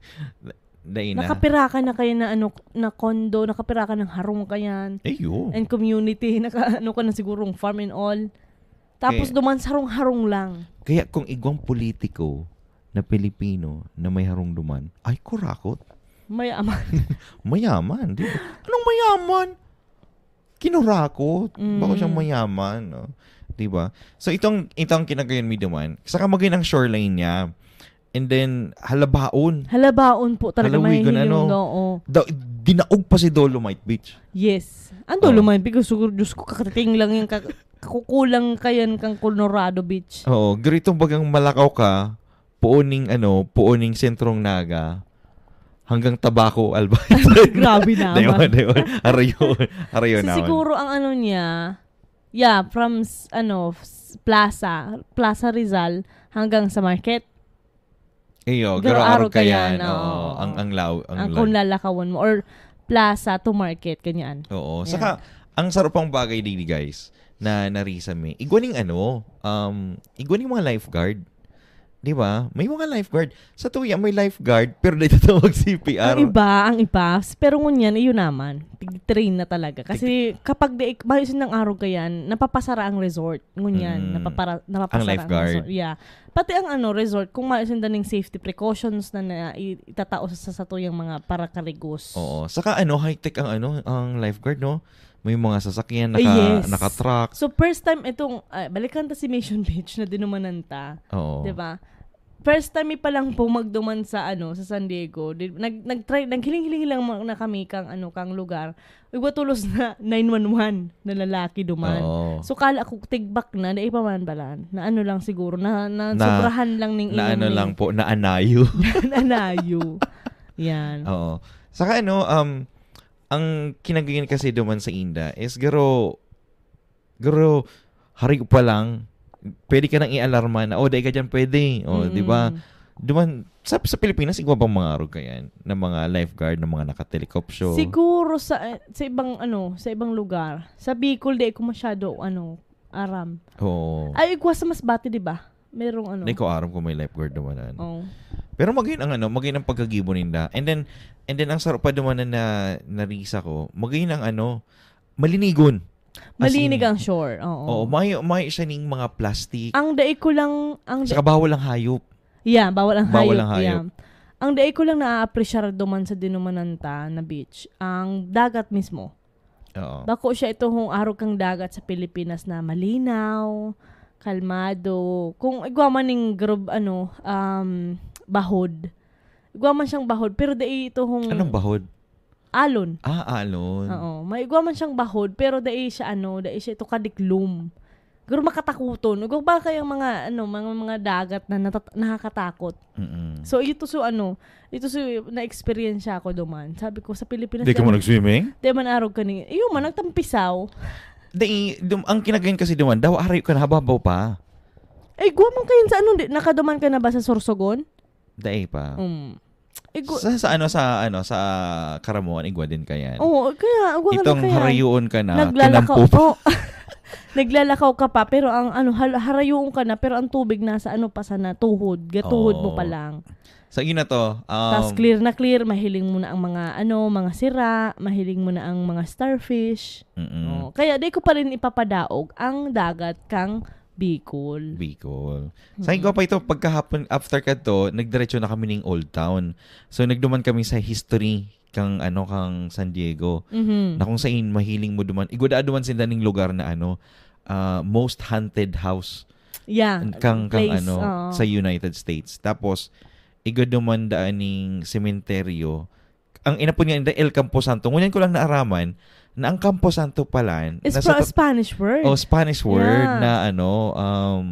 Dahil na. Nakapira ka na kaya na ano, na condo, nakapira ka ng harong kayan. Ay, yun. And community, naka, ano ka na sigurong farm and all. Tapos Kaya- duman sarong-harong lang. Kaya kung igwang politiko na Pilipino na may harong duman, ay, kurakot. Mayaman. Mayaman, di ba? Anong mayaman? Kinurakot. Mm. Bako siyang mayaman, no? Di ba? So, itong, itong kinagayon mi duman, saka magin ang shoreline niya. And then, halabaon. Halabaon po talaga Halawigan, mahihiling. Ano? Oo. Da, dinaog pa si Dolomite Beach. Yes. Ang Oh. Dolomite Beach, siguro, Diyos ko, kakating lang yung kak- kakukulang kayan kang Colorado Beach. Oo, gritong bagang malakaw ka, puoning ano, puoning sentrong Naga, hanggang Tabaco, Albay. Grabe naman. Daywan, daywan. Arayo, arayo So, naman. Siguro ang ano niya, yeah, from s- ano, s- Plaza, Plaza Rizal hanggang sa market. Iyo, Pero pero araw arog ka yan. Kayan, Oo, oo. ang, ang law, ang Ang law. kung lalakawan mo, or plaza to market, ganyan. Oo. Yan. Saka, ang sarap pang bagay, di, di, guys, na narisa mi. Igwa ning ano, um, igwa ning mga lifeguard. Di ba? May mga lifeguard. Sa tuya, may lifeguard, pero dito tawag C P R. Ang iba, ang iba. Pero ngunyan, iyon naman. Tig-train na talaga. Kasi kapag di, mayo sindang arog kayan, napapasara ang resort. Ngunyan, Mm. napapara, Ang napapasara lifeguard. Resort. Yeah. Pati ang ano, resort, kung mayo sinda ning safety precautions na, na i- itatao sa, sa tuyang mga parakarigos. Oo. Saka ano, high-tech ang ano, ang lifeguard, no? May mga sasakyan, Ay, naka, yes. naka-truck. So, first time itong, ah, balikan ta si Mission Beach na dinumanan ta. Oo. Di ba? First time mi pa lang po magduman sa ano sa San Diego. Di, nag nagtry naghiling-hiling lang mo- na kami kang ano kang lugar. Igwa tulos na nine one one na lalaki duman. Oo. So kala ko tigbak na, dai pa man balan. Na ano lang siguro, na, na, Na- sobrahan lang ning Na ilang ano ning- lang po, na anayo. Nanayo. Yan. Oo. Saka ano, um, ang kinagayon kasi duman sa inda is garo, garo, hari pa lang, pwede ka nang i-alarma na, "Oh, dai ka dyan, pwede." Oh, Mm. Di ba? Duman, sa, sa Pilipinas, igwa bang mga arog kayan na mga lifeguard, na mga naka-helicopter? Siguro sa sa ibang ano, sa ibang lugar. Sa Bicol, di ko masyado ano, aram. Oo. Ay, igwa sa Masbate, di ba? Merong ano. Di ko aram kung may lifeguard naman. Ano. Oh. Pero magayon ang ano, magayon ang pagkagibo ninda. And then, and then ang sarap pa duman na, na narisa ko, magayon ang ano, malinigon. As Malinig in, ang shore. Oo. Oo, mayo, mayo siya ning mga plastic. Ang dai ko lang, ang da- Saka bawal ang hayop. Yeah, bawal ang Bawal hayop. ang hayop. Yeah. Ang dai ko lang na-appreciate duman sa dinumanan ta na beach, ang dagat mismo. Oo. Bako siya ito hong arog kang dagat sa Pilipinas na malinaw, kalmado. Kung igwa man ning grub, ano, um, bahod. Igwa man siyang bahod, pero dai ito hong Anong bahod? Alon. Ah, alon. Oo. May igwa man siyang bahod, pero dai siya, ano, dai siya ito kadiklom. Pero makatakuton. Igwa ba kayang mga, ano, mga, mga dagat na natat- nakakatakot? Mm-mm. So, ito so, ano, ito so, na-experience ako duman. Sabi ko, sa Pilipinas, Di ka mo nag-swimming? Di man arog ka ni, iyo man, nagtampisaw. Di, dum, ang kinagayon kasi duman, daw arayo ka na, hababaw pa. Eh, igwa man kayo sa ano, di, nakaduman ka na ba sa Sorsogon? Dai pa. Um, igwa, Sa, sa ano, sa ano, sa Caramoan, igwa din kayan. Oo, kaya, igwa ka na Itong kaya. Harayoon ka na, Naglalakaw. tinampo pa. Oh. Naglalakaw ka pa, pero ang ano, hal-, harayoon ka na, pero ang tubig nasa ano pa sana, tuhod. Gatuhod mo pa Oo. lang. So, yun na to. Um, Tas clear na clear, mahiling mo na ang mga ano, mga sira, mahiling mo na ang mga starfish. Mm-mm. Oh, kaya di ko pa rin ipapadaog ang dagat kang Bicol. Bicol. Mm-mm. Sa pa ito, pagkahapon, after kadto, nagdiretso na kami ning Old Town. So, nagduman kami sa history kang, ano, kang San Diego. Mhm. Na kung sain mahiling mo duman, igwa daa duman sinda ning lugar na, ano, ah, most haunted house Yeah, kang, kang, place, ano, oo. sa United States. Tapos, igwa duman daan ning sementeryo. Ang inapod nga ninda, El Camposanto. Ngunyan ko lang naaraman na ang Camposanto pala, It's nasa from a ta-, Spanish word. oh, Spanish word Yeah. na, ano, um,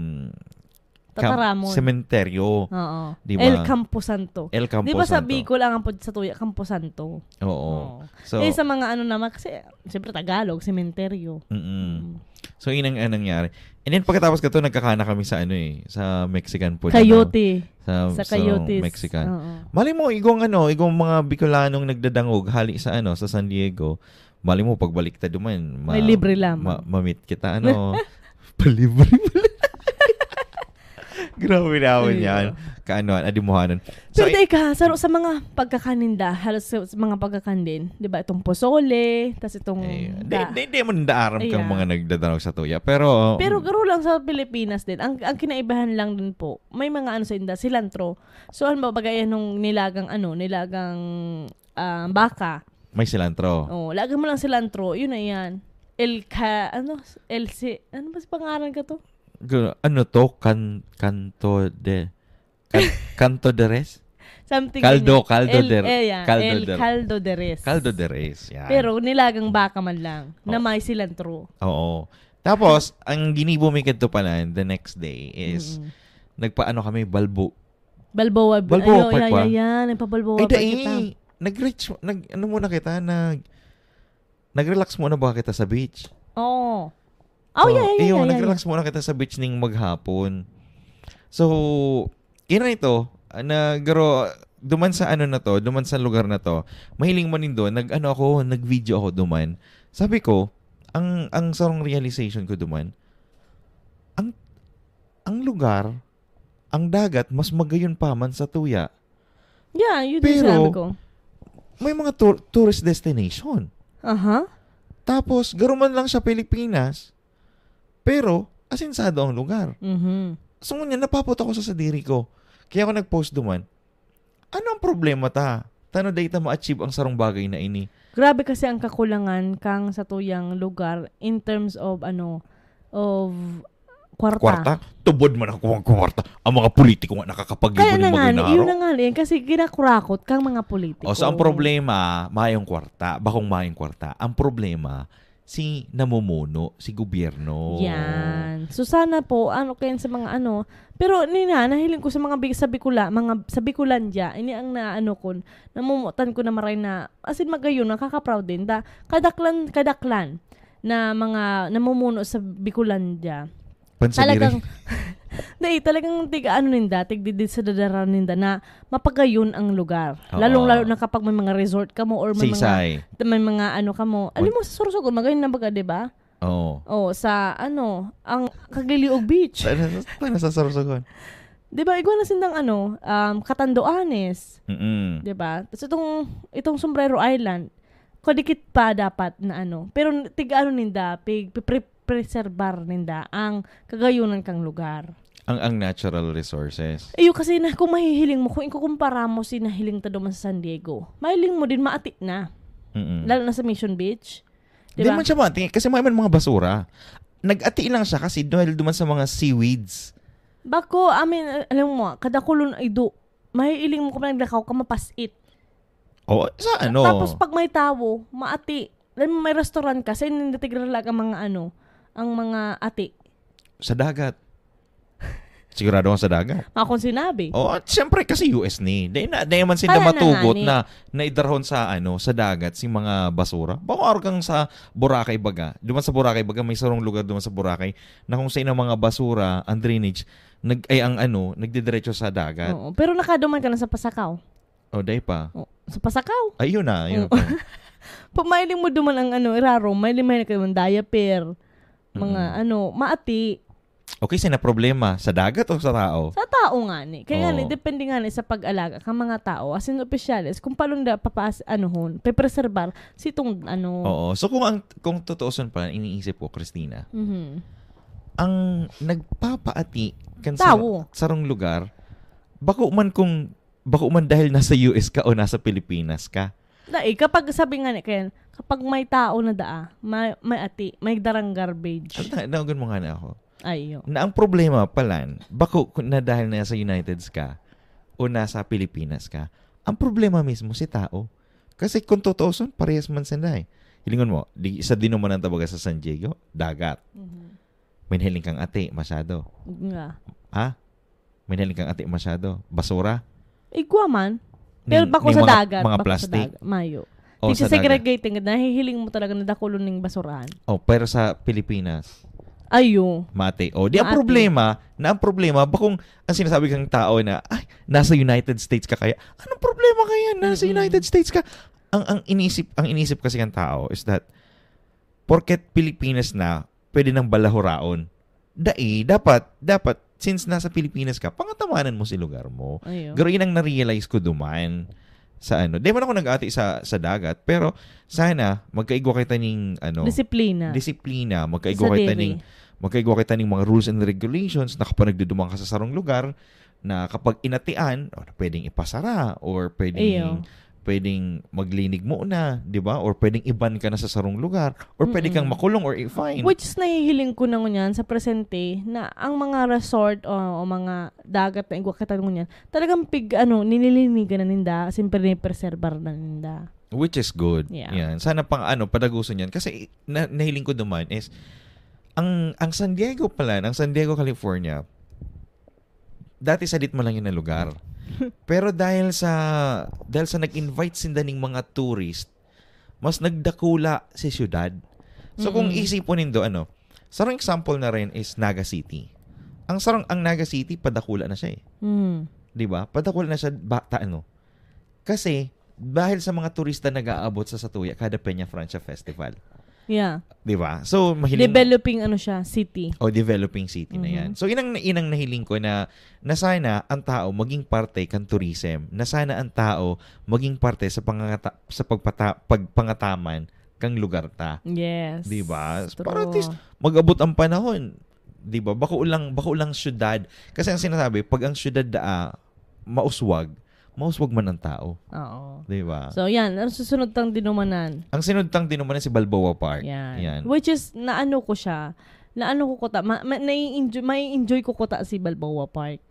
Cam-, Tataramon. sementeryo. Oo. Di ba? El Camposanto. El Di ba sa Camposanto. Bicol, ang ampod sa tuya, Camposanto? Oo. Oo. So, Eh, sa mga ano naman, kasi, siyempre, Tagalog, sementeryo. Mm-mm. Mm. So, yun ang, ang nangyari. And then, pagkatapos kato, nagkakana kami sa ano eh, sa Mexican food, ano? Coyote. Sa, Sa sa Coyotes. Mexican. Oo. Malay mo, igong ano, igong mga Bicolanong nagdadangog hali sa ano, sa San Diego. Malay mo, pagbalik ta duman, ma-, May libre lamang. ma-, ma-meet kita, ano, palibre pala. Grabe naman Ayun. yan. Kaano, adimuhanan. So, Pero i- teka, sa, sa mga pagkakan ninda, halos sa, sa mga pagkakan din, di ba, itong pozole, tas itong Eh, di, da- di, di mo nandaaram kang Ayan. mga nagdadanaw sa tuya. Pero, Pero garo lang sa Pilipinas din. Ang, ang kinaibahan lang din po, may mga ano sa inda, cilantro. So, ano ba, bagay nung nilagang ano, nilagang, ah, baka. May cilantro. Oh, lagyan mo lang cilantro, yun na yan. El Ca-, ano? El Si-, ano ba sa pangalan ka to? Gu-, ano to? Can-, canto de, can-, canto de res? Something Caldo, ganyan. caldo El, de, eh, yeah, caldo El de, Caldo de Res. caldo de res, yan. Pero nilagang baka man lang, na Oh. may cilantro. Oo. Tapos, ang ginibo mi kadto pala, the next day is, Mm-mm. nagpaano kami, balbo. Balboa, Balboa ayo, Park ayan, ba? ayan, ayan, nagpa-Balboa Ay, Park dai. kita. Nag-reach, nag, ano muna kita, nag, nag-relax muna ba kita sa beach? Oo. Oh, So, yeah, yeah, iyo, yeah, yeah, nag-relax yeah. muna kita sa beach ning maghapon. So, yun na ito, ah, na, garo, duman sa ano na to, duman sa lugar na to, mahiling mo nindo, nag, ano ako, nag-video ako duman. Sabi ko, ang, ang sarong realization ko duman, ang, ang lugar, ang dagat, mas magayon pa man sa tuya. Yeah, yun din Pero, sinabi ko. may mga tour-, tourist destination. Aha. Tapos, garo man lang siya Pilipinas, pero asensado ang lugar. Mhm. So, ngunyan, napapot ako sa sadiri ko. Kaya ako nag-post duman, "Ano ang problema ta? Tano dai ta ma-achieve ang sarong bagay na ini?" Grabe kasi ang kakulangan kang sa tuyang lugar in terms of, ano, of kwarta. Kwarta? Tubod man ako ang kwarta. Ang mga politiko nga nakakapag-ibo Kaya ng na mga nga, inaro. yun na nga, eh, kasi kinakurakot kang mga politiko. O, so, ang problema, mayong kwarta. Bakong mayong kwarta. Ang problema, si namumuno, si gobyerno. Yan. So, sana po, ano, kaya sa mga ano, pero, nina, nahiling ko sa mga bi-, sa Bicula, mga, sa Bicolandia, ini ang naano ko, namumutan ko na maray na, as in, magayon, nakaka-proud din. Da, kadaklan, kadaklan na mga namumuno sa Bicolandia. Pansabiri. Talagang, dai, talagang tig-ano ninda, tigdidid sa dadara ninda na mapagayon ang lugar. Oo. Lalong-lalo na kapag may mga resort ka mo or may mga, Saysay. may mga ano ka mo. Alam Mag- mo, sa Sorsogon, magayon na baga, di ba? Oo. Oh, sa ano, ang Kagliliog Beach. Tayo na, tayo na sa Sorsogon. Di ba, igwa na sindang ano, um, Catanduanes. Mm-mm. Di ba? Tas itong, itong Sombrero Island, kadikit pa dapat na ano. Pero tig-ano ninda, pig-, pre-, preserbar ninda ang kagayonan kang lugar. Ang, ang natural resources. Iyo, kasi na, kung mahihiling mo, kung ikukumpara mo si nahiling ta duman sa San Diego, mahiling mo din, maati na. Mm-mm. Lalo na sa Mission Beach. Di Di ba? man siya mati, kasi may man mga basura. Nag-ati lang siya kasi dahil duman sa mga seaweeds. Bako, I mean, alam mo, kadakulon ay do, mahihiling mo kung naglakaw ka, mapasit. O, sa ano? Tapos pag may tawo, maati. Alam mo, may restaurant ka, sa ninda tigrarlag ang mga ano, ang mga ati. Sa dagat. Sigurado ka sa dagat? Akong sinabi. O, at siyempre, kasi U S ni. Dahil na, dahil man sila Kaya na nga matugot ni. na, na idarahon sa, ano, sa dagat, si mga basura. Bako araw kang sa Boracay baga. Duman sa Boracay baga, may sarong lugar duman sa Boracay na kung saan ang mga basura, ang drainage, nag-, ay, ang ano, nagdidiretso sa dagat. Oo, pero nakaduman ka na sa Pasacao. O, dahil pa. O, sa Pasacao. Ay, yun na, yun Oo. pa. Pag mahiling mo duman ang ano, iraro, mahiling, mahiling ka duman, diaper. mga Mm. ano, maati. Okay, sino problema? Sa dagat o sa tao? Sa tao nga ni. Kaya nga ni, Oo. depende nga ni sa pag-alaga kan mga tao. As in, opisyales, kung paano nila papas-, ano hon, pepreserbar sitong ano. Oo. So kung ang kung tutuuson pa, iniisip ko, Christina, Mhm. ang nagpapaati kan Tawo. sarong, sarong lugar, bako man kung bako man dahil nasa U S ka o nasa Pilipinas ka. Dai, kapag sabi nga ni Ken, kapag may tao na daa, may, may ati, may darang garbage. Ang ta- naogon mo nga na ako. Ay, iyo. Na ang problema palan, bako kung na dahil nasa United ka o nasa Pilipinas ka, ang problema mismo si tao. Kasi kung tutuuson, parehas man sila eh. Hilingon mo, di, sa dinumanan ta baga sa San Diego, dagat. Mhm. May nahiling kang ati, masyado. Nga. Ha? May nahiling kang ati, masyado. Basura. Igwa man. Pero Ning- bako ning sa mga, dagat. mga Bako plastic. Sa dagat. Mayo. O, Di siya sa dagat. Segregating. Nahihiling mo talaga na dakulon ning basurahan. O, pero sa Pilipinas, Ayo. mati. O, di ang Mati. problema, na ang problema, bakong ang sinasabi kang tao na, ay, nasa United States ka kaya? Anong problema kaya? Nasa Mm-mm. United States ka? Ang, ang inisip, ang inisip kasi ng tao is that, porket Pilipinas na, pwede nang balahuraon. Dai, dapat, dapat, since nasa Pilipinas ka, pangatamanan mo si lugar mo. Ayo. Pero yun ang na-realize ko duman sa ano. Di man ako nag-ati sa, sa dagat, pero sana magkaigwa kita ning ano, Disiplina. disiplina, magkaigwa Sa kita diri. ning magkaigwa kita ning mga rules and regulations na kapag nagdudumang ka sa sarong lugar na kapag inatian, o, pwedeng ipasara or pwedeng Iyo. pwedeng maglinig mo na, di ba? Or pwedeng iban ka na sa sarong lugar or pwede kang Mm-mm. makulong or i-fine. Which is nahihiling ko na ngunyan sa presente na ang mga resort o, o mga dagat na igwa kita ngunyan, talagang pig, ano, nililinigan na ninda, siyempre, preserbar na ninda. Which is good. Yeah. Yan. Sana pang ano, padaguson yan. Kasi na, nahiling ko duman is, ang, ang San Diego pala, ang San Diego, California, dati sadit man lang yun na lugar. Pero dahil sa, dahil sa nag-invite sinda ning mga tourist, mas nagdakula si syudad. So kung Mm-mm. isipon nindo, ano, sarong example na rin is Naga City. Ang sarong, ang Naga City, padakula na siya eh. Mm. Di ba? Padakula na siya, bata, ano. Kasi, dahil sa mga turista nag-aabot sa Satuya kada Peña Francia Festival. Yeah. Di ba? So, mahiling... Developing ano siya, city. O developing city na yan. Mhm. So, inang, inang nahiling ko na, na sana ang tao maging parte kan tourism. Na sana ang tao maging parte sa pangangata, sa pagpata, pagpangataman kang lugar ta. Yes. Di ba? True. Para at least mag-abot ang panahon. Di ba? Bako lang, bako lang syudad. Kasi ang sinasabi, pag ang syudad daa mauswag, mauswag man ang tao. Oo. Di ba? So, yan. Ang susunod tang dinumanan. Ang sunod tang dinumanan si Balboa Park. Yan. Yan. Which is, naano ko siya. Naano ko kuta. Ma, ma, nai-enjoy, mai-enjoy ko kuta si Balboa Park.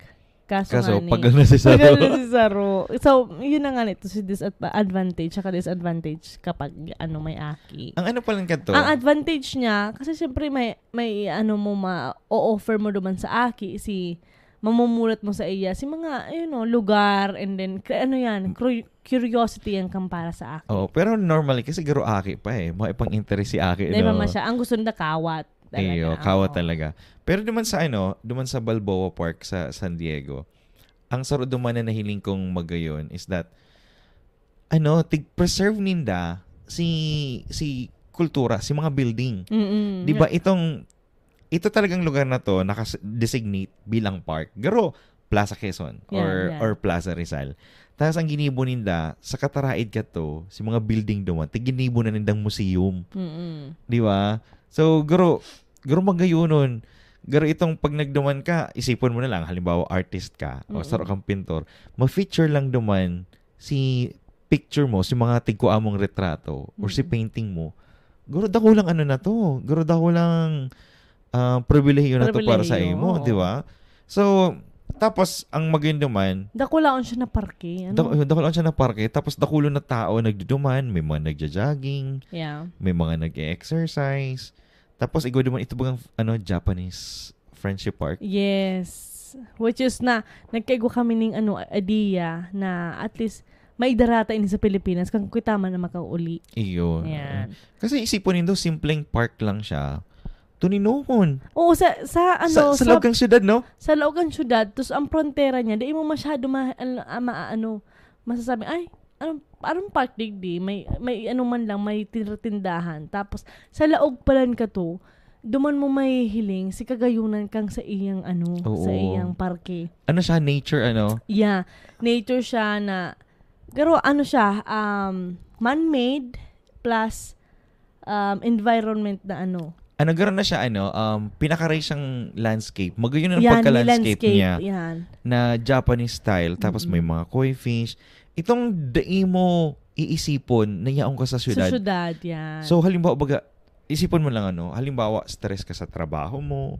Kaso, Kaso, nga ni, pagal na si Saro. Pagal na si Saro. So, yun na nga nito, si disadvantage saka disadvantage kapag, ano, may aki. Ang ano palang kadto? Ang advantage niya, kasi siyempre may, may ano mo, ma-offer mo duman sa aki, si mamumulat mo sa iya, si mga, you know, lugar, and then, kre- ano yan, cru- curiosity yan kang para sa aki. Oh, pero normally, kasi garo aki pa eh. Mga ipang interest si aki, Dahil no? Mama siya, ang gusto nila kawat. Talaga. Iyo, kawat Oo. talaga. Pero duman sa ano, duman sa Balboa Park sa San Diego, ang saro duman na nahiling kong magayon is that, ano, tig-preserve ninda si, si kultura, si mga building. Mm-mm. Di ba itong, ito talagang lugar na to, naka-designate bilang park. Garo, Plaza Quezon or, Yan, yan. or Plaza Rizal. Tapos ang ginibo ninda, sa kataraid ka to, si mga building duman, tig-ginibo na nindang museum. Mm-mm. Di ba? So, garo, garo magayonon. Garo itong pag nagduman ka, isipon mo na lang, halimbawa artist ka, o Mm-mm. saro kang pintor, ma-feature lang duman si picture mo, si mga tigkua mong retrato, or si Mm-mm. painting mo. Garo dakulang ano na to, garo dakulang ah, pribilehiyo na to para sa Pribilehiyo, imo, oo. Di ba? So, tapos, ang magayon duman, Dakulaon siya na parke. Ano? dak- dakulaon siya na parke, tapos dakulo na tao nagduduman, may mga nagja-jogging, Yeah. may mga nag-exercise. Tapos, igwa duman, ito bagang, ano, Japanese Friendship Park. Yes. Which is na, nagkaigwa kami ning ano, idea na at least, maidarata ini sa Pilipinas, kang kita man na makauli. Iyo. Yan. Kasi isipon nindo, simpleng park lang siya. Tuninohon. Oo, sa, sa ano, sa, sa loob kang syudad, no? Sa loob kang syudad, tapos ang frontera niya, di mo masyado ma, ano, ah, ma, ano, masasabi, ay, anong, anong park digdi? May, may ano man lang, may tindahan. Tapos, sa laog palan ka to, duman mo mahihiling si kagayunan kang sa iyang ano, sa Oo. iyang parke. Ano siya, nature, ano? Yeah, nature siya na, pero ano siya, um, man-made plus um, environment na ano. Ano, garo na siya, ano, um, pinakaray siyang landscape. Magayon ang Yan, may pagka-landscape landscape. niya Yan. Na Japanese style. Tapos may Mm-mm. mga koi fish. Itong dai mo iisipon na yaon ka sa Sa syudad. syudad, yan. So, halimbawa, baga, isipon mo lang, ano, halimbawa, stress ka sa trabaho mo,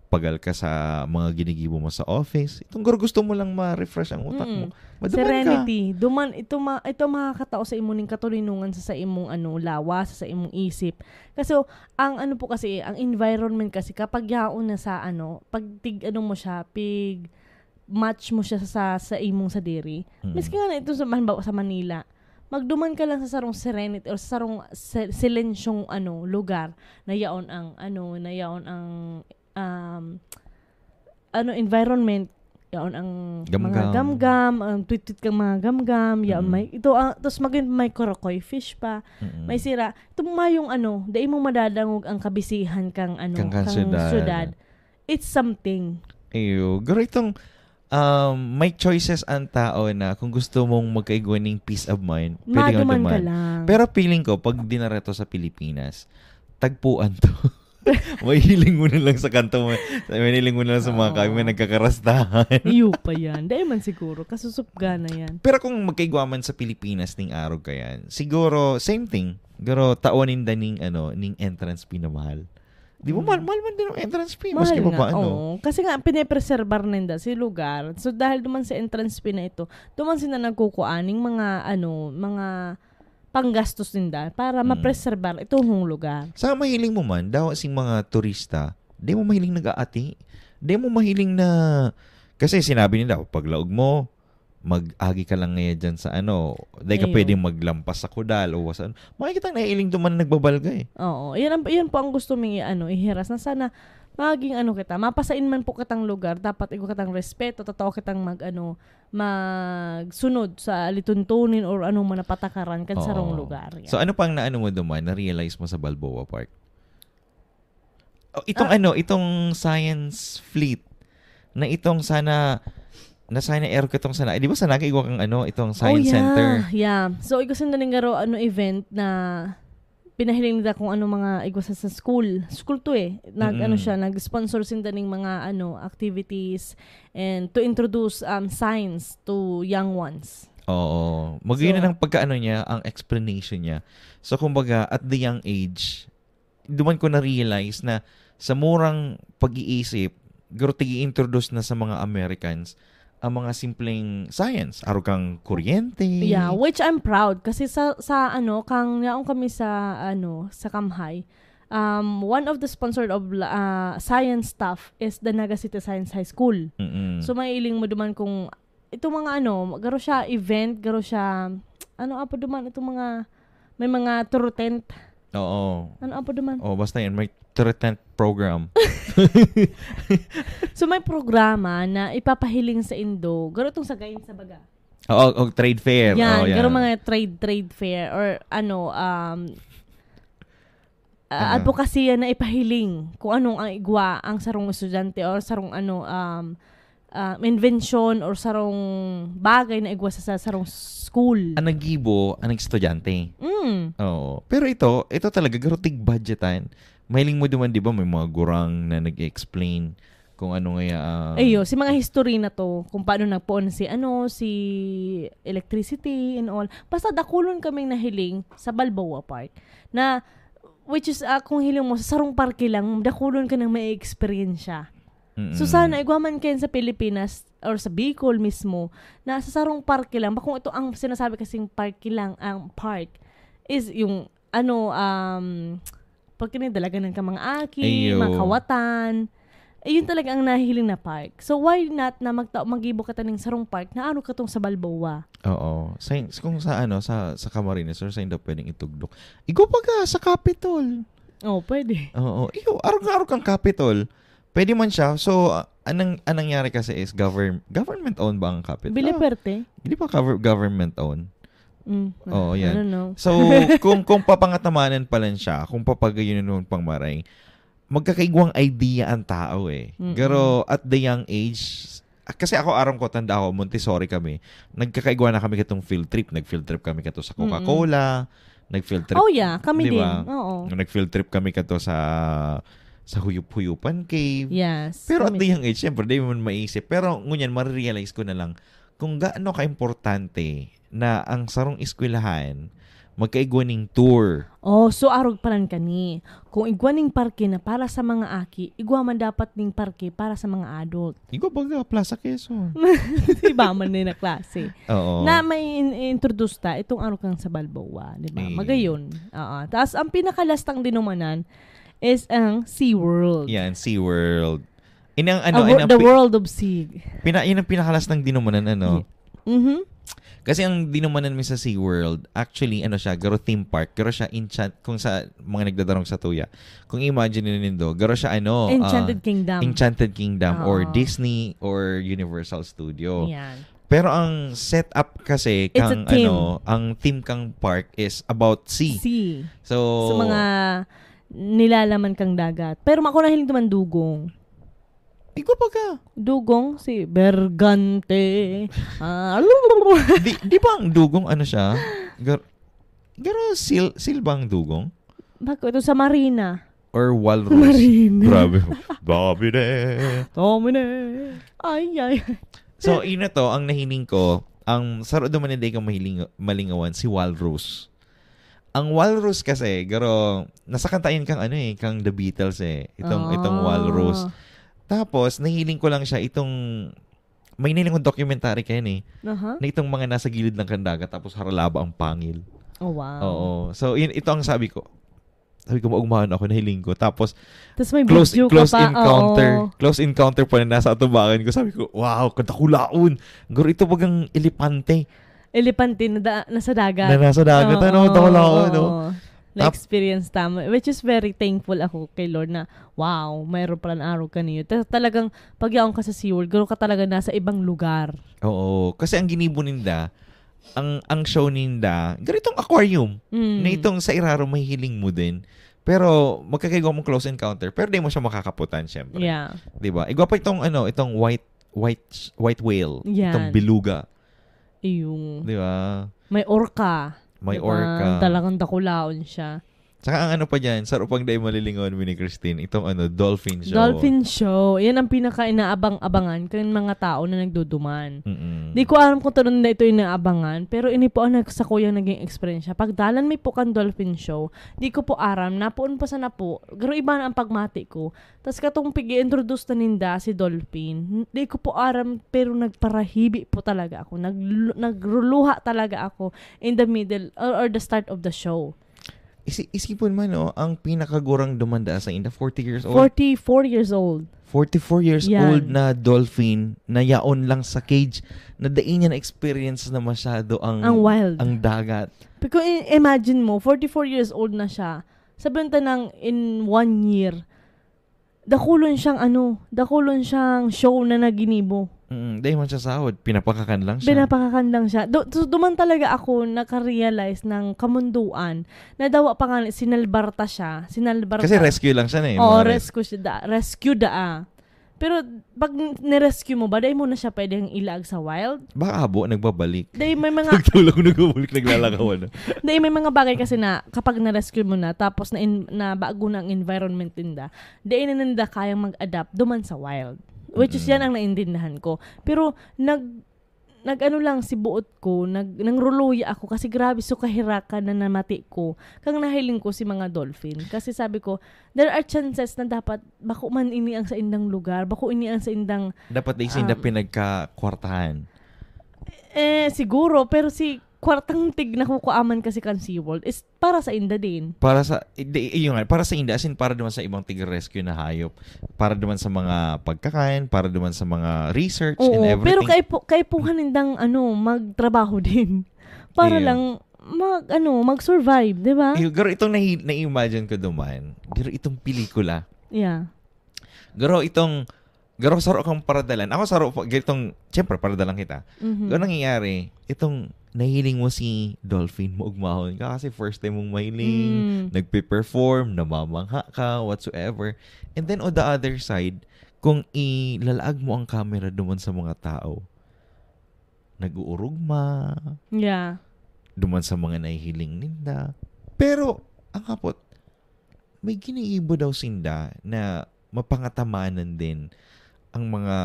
pagal ka sa mga ginigibo mo sa office. Itong garo gusto mo lang ma-refresh ang utak mo. Mm. Maduman ka. Serenity. Duman, ito, ma, ito makakatao sa imo ning katoninongan sa, sa imong ano, lawas, sa, sa imong isip. Kasi, ang ano po kasi, ang environment kasi, kapag yaon na sa ano, pag tig, ano mo siya, pig match mo siya sa, sa imong sadiri. Mm. Miski nga na ito sa, halimbawa, sa Manila, magduman ka lang sa sarong serenity or sa sarong se- silensyong ano, lugar na yaon ang ano, na yaon ang um, ano, environment, yaon ang mga Gamgam. gamgam, ang tweet-tweet kang mga gamgam, yaon Mm. may, ito, ah, tapos mag may koi fish pa, Mm-mm. may sira. Ito mayong ano, dai mo madadangog ang kabisihan kang ano, Kang, kang kang syudad. syudad. It's something. Iyo, garo itong um, may choices ang tao na kung gusto mong magkaigwa ning peace of mind, pwede ka Maduman ka duman. lang. Pero feeling ko, pag dinareto sa Pilipinas, tagpuan to. Mahiling mo na lang sa kanto mo. Mahiling mo na lang sa mga Oo. kami, may nagkakarastahan. Iyo pa yan. Dai man siguro. Kasusupga na yan. Pero kung magkaigwa man sa Pilipinas ning arog ka yan, siguro, same thing. Pero tawan ninda ning, ano, ning entrance fee na mahal. Di ba, Mm. mahal, mahal man din ang entrance fee, Mahal maski pa nga, paano. Oo. Kasi nga, pinepreserbar ninda si lugar. So, dahil duman sa entrance fee na ito, duman sila nagkukuaning mga, ano, mga panggastos ninda para Mm. mapreserbar itong lugar. Sa mahiling mo man, dawa sing mga turista, di mo mahiling nag-aati. Di mo mahiling na, kasi sinabi nila, paglaog mo, mag-agi ka lang ngayon dyan sa ano, di ka Ayo. pwedeng maglampas sa kudal o wasan. Makikita ang naiiling duman nagbabalga eh. Oo. Yan, ang, yan po ang gusto ming i-, ano, ihiras na sana maging ano kita, mapasain man po kitang lugar, dapat igwa kitang respeto, totoo kitang mag, ano, magsunod sa alituntunin or anong mga patakaran kan sarong Oo. Lugar. Yan. So ano pang naano mo duman, na-realize mo sa Balboa Park? Oh, itong Ah. ano, itong science fleet na itong sana na sana air ko itong sana. Eh, di ba sana igwa kang ano, itong Oh, science yeah, center? Yeah. So, igwa sinda ning garo, ano, event na pinahiling nila kung ano mga igwa sa, sa school. School to eh. Nag, ano Mm-mm. siya, nag-sponsor sinda ning mga ano, activities and to introduce um, science to young ones. Oo. Magayon So, na ng pagkaano niya, ang explanation niya. So, kumbaga, at the young age, duman ko na-realize na sa murang pag-iisip, garo tig-i-introduce na sa mga Americans ang mga simpleng science. Arog kang kuryente. Yeah, which I'm proud kasi sa sa ano, kang yaon kami sa ano, sa Kamhay. Um, one of the sponsored of uh, science stuff is the Naga City Science High School. Mm-mm. So mailing mo duman kung itong mga ano, garo siya event, garo siya ano apo duman itong mga may mga turo tent. Oo. Ano apo duman? Oh, basta yan. May turo tent program. So may programa na ipapahiling sa indo, garo itong sa Gain sa Baga. Oo, oh, trade fair. Yan, Oh, yeah. garo mga trade trade fair or ano um uh, Ano? advokasya na ipahiling kung anong ang igwa ang sarong estudyante or sarong ano um uh, invention or sarong bagay na igwa sa, sa sarong school. Ang naggibo, ang estudyante. Mm. Oo. Pero ito, ito talaga, garo tig-budgetan. Mahiling mo duman, di ba, may mga gurang na nag-explain kung ano nga ang... Ayo, si mga history na to, kung paano nagpoon si ano, si electricity and all. Basta dakulon kaming nahiling sa Balboa Park na which is uh, kung hiling mo sa sarong parke lang, dakulon ka nang may experience. Mm-mm. So sana igwa man kayan sa Pilipinas or sa Bicol mismo na sa sarong parke lang, bakong ito ang sinasabi kasing parke lang, ang park is yung ano um pag kinidalagan ka mga aki, Ayo. Mga kawatan. Eh, yun talaga ang nahihiling na park. So, why not na magta- magibo ka taning sarong park na ano katong sa Balboa? Oo. Sa, kung sa ano, sa, sa Camarines or sa Indo, pwedeng itugdok. Igo pa ka sa Capitol. Oh, pwede. Oo. Iyo, arog na arog kang Capitol. Pwede man siya. So, ah, anong, anong nangyari kasi is govern, government-owned ba ang Capitol? Biliperte? Hindi pa cover, government-owned. Mm. Oo, I yan. don't know. So, kung kung papangatamanan pa lang siya, kung papagayunin mo pang maray, magkakaigwang idea ang tao eh. Mm-mm. Pero at the young age, kasi ako, aram ko, tanda ako, Montessori kami, nagkakaigwa na kami katong field trip. Nag-field trip kami kato sa Coca-Cola, nag-field trip, Oh yeah, kami di din. ba? Oo. Nag-field trip kami kato sa sa Huyup-Huyupan Cave. Yes. Pero at kami. The young age, syempre, di mo man maisip. Pero ngunyan, marirealize ko na lang kung gaano ka-importante na ang sarong eskwelahan magkaigwa ning tour. Oh, so arog pa lang kani. Kung igwa ning parke na para sa mga aki, igwa man dapat ning parke para sa mga adult. Igwa baga, Plaza Quezon. Iba man na yung klase. Oo. Na may in- introduce ta, itong arog kang sa Balboa, di ba? Eh. Magayon. Oo. Tapos, ang pinakalastang dinumanan is ang SeaWorld. Yan, SeaWorld. Inang A ano, wo- inang the pi- World of Sea. Pina, yun ang pinakalastang dinumanan, ano? Mhm. Kasi ang dinumanan mi sa SeaWorld, actually, ano siya, garo theme park, garo siya enchant, kung sa mga nagdadarong sa tuya. Kung imagine nindo, garo siya, ano, ah, Enchanted Kingdom. Enchanted Kingdom or Oo. Disney or Universal Studio. Yan. Pero ang setup kasi It's a kang theme. ano, ang theme kang park is about sea. Sea. So, Sa mga nilalaman kang dagat. Pero ako nahiling naman dugong. Igwa pa ka. Dugong, si Bergante. Ah, Di, di ba ang dugong ano siya? Gar, garo sil, sil ba ang dugong? Bako ito sa Marina. Or walrus? Marina. Grabe. Grabe na. Tomine. Ay, ay. So, yun na to, ang nahiling ko, ang saro duman na di kang mahiling, malingawan, si walrus. Ang walrus kasi, garo, nasa kanta yun kang ano eh, kang The Beatles eh. Itong, Ah. itong walrus. Tapos, nahiling ko lang siya, itong, may nahiling kong documentary kayo eh, Aha. na itong mga nasa gilid ng kandagat, tapos haralaba ang pangil. Oh, wow. Oo. So, yun, ito ang sabi ko. Sabi ko, maugmahan ako, nahiling ko. Tapos, Tapos may close, video close ka pa. encounter. Oo. Close encounter pa na nasa atubangan ko. Sabi ko, wow, kadakulaon. Garo, ito bagang elepante Elepante na, da- nasa dagat. na nasa dagat. Oo, Ano, dakulaon, no? oo. Tap- Na-experience tama. Which is very thankful ako kay Lord na, wow, mayroon palang arog kaniyo. Ta- talagang, pag yaon ka sa SeaWorld, garo ka talaga nasa ibang lugar. Oo. Kasi ang ginibo ninda, ang ang show ninda, garo itong aquarium. Mm. Na itong sa irarom mahihiling mo din. Pero magkakaigwa mong close encounter, pero di mo siya makakaputan, syempre. Yeah. Di ba? Igwa pa itong, ano, itong white white white whale, Yan. Itong beluga. Iyong Di ba? May orca. May Diba? orca. Talagang dakulaon siya. Saka ang ano pa dyan, sa upang dahil malilingawan mi ni Christine, itong ano, dolphin show. Dolphin show. Yan ang pinaka-inaabang-abangan kayong mga tao na nagduduman. Mm-mm. Di ko alam kung tanong na ito inaabangan, pero ini po ang nagsakuyang naging experience siya. Pagdalan mi po kan dolphin show, di ko po aram, napoon pa sana po, pero iba na ang pagmati ko. Tas katong pig-introduce na ninda si dolphin, di ko po aram, pero nagparahibi po talaga ako. Nag, nagruluha talaga ako in the middle or, or the start of the show. Isi- isipon man, no, ang pinakagurang dumanda sa inda, forty years old. Forty-four years old. Forty-four years Yan. old na dolphin na yaon lang sa cage na dai niya na-experience na masyado ang, Ang wild. Ang dagat. Pero kung i- imagine mo, forty-four years old na siya. Sabihin ta nang in one year, dakulon siyang ano, dakulon siyang show na naginibo. Mm, dahil man siya sahod, pinapakakan lang siya. Pinapakakan lang siya. Do, so, duman talaga ako nakarealize ng kamunduan na dawa pa nga sinalbar ta siya. Sinalbar Kasi ta. Rescue lang siya na eh. Oo, mga res- rescue siya da, rescue da ah. Pero pag n- nirescue mo ba, dahil mo na siya pwedeng ilaag sa wild? Baka abo, nagbabalik. Dahil may mga Nagtulog, nagbabalik, naglalakawan. Dahil may mga bagay kasi na kapag na-rescue mo na, tapos na, in, na bago na ang environment ninda, dahil na ninda kayang mag-adapt duman sa wild. Which is Mm-mm. Yan ang naintindihan ko. Pero nag nag-ano lang si buot ko, nag nangruluya ako kasi grabe so kahirakan na namati ko. Kang nahiling ko si mga dolphin kasi sabi ko, there are chances na dapat bako man ini ang sa indang lugar, bako ini ang sa indang Dapat na isinda Um, pinagkakwartahan. Eh, siguro, pero si kwartang tig na kukuaman kasi kan SeaWorld is para sa inda din. Para sa, di, yun nga, para sa inda, as in, para naman sa ibang tiga-rescue na hayop, para naman sa mga pagkain, para naman sa mga research and Oo, everything. Pero kaipu- kaipuhan nindang ano, magtrabaho din. Para Iyo. Lang mag ano, mag-survive, 'di ba? Iyo, garo itong nahi- na-imagine ko duman. Garo itong pelikula. Yeah. Garo itong, garo saro kang paradalan. Ako saro pa, garo itong, siyempre, paradalan kita. Mhm. Garo nangyayari, itong nahiling mo si dolphin, maugmahon ka kasi first time mong mahiling, Mm. nagpe-perform, namamangha ka, whatsoever. And then on the other side, kung ilalaag mo ang camera duman sa mga tao, nag-uurugma, Yeah. duman sa mga nahihiling ninda. Pero, ang hapot, may giniibo daw sinda na mapangatamanan din ang mga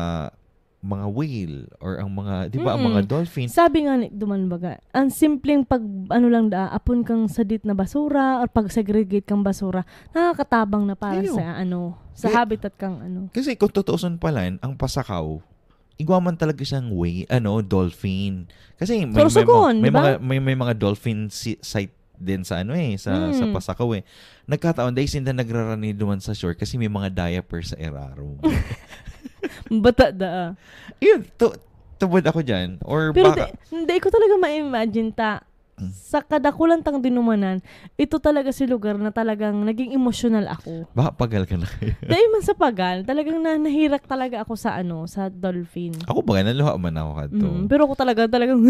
mga whale or ang mga, di ba, ang mga Mm-mm. dolphin. Sabi nga ni duman baga, ang simpleng pag, ano lang daa, apon kang sadit na basura or pag-segregate kang basura, nakakatabang na para Iyo. sa, ano, sa Kaya- habitat kang, ano. Kasi kung tutuusan pala, ang pasakaw, igwa man talaga siyang whale, ano, dolphin. Kasi may, may, Sorsogon, may, di ba? mga, may, may mga dolphin si, site din sa ano eh, sa, sa Mm. Pasakaw eh. Nagkataon, dahil sinda nagrarani duman sa shore kasi may mga diaper sa irarom. Bata daa. Yun, tu, tubod ako dyan. Or Pero baka, di, hindi ko talaga ma-imagine ta. Mm. Sa kadakulan tang dinumanan, ito talaga si lugar na talagang naging emosyonal ako. baka pagal ka na kayo. Dahil man sa pagal, talagang na, nahirak talaga ako sa ano, sa dolphin. Ako baga, naluha man ako kadto. Mm, pero ako talaga, talagang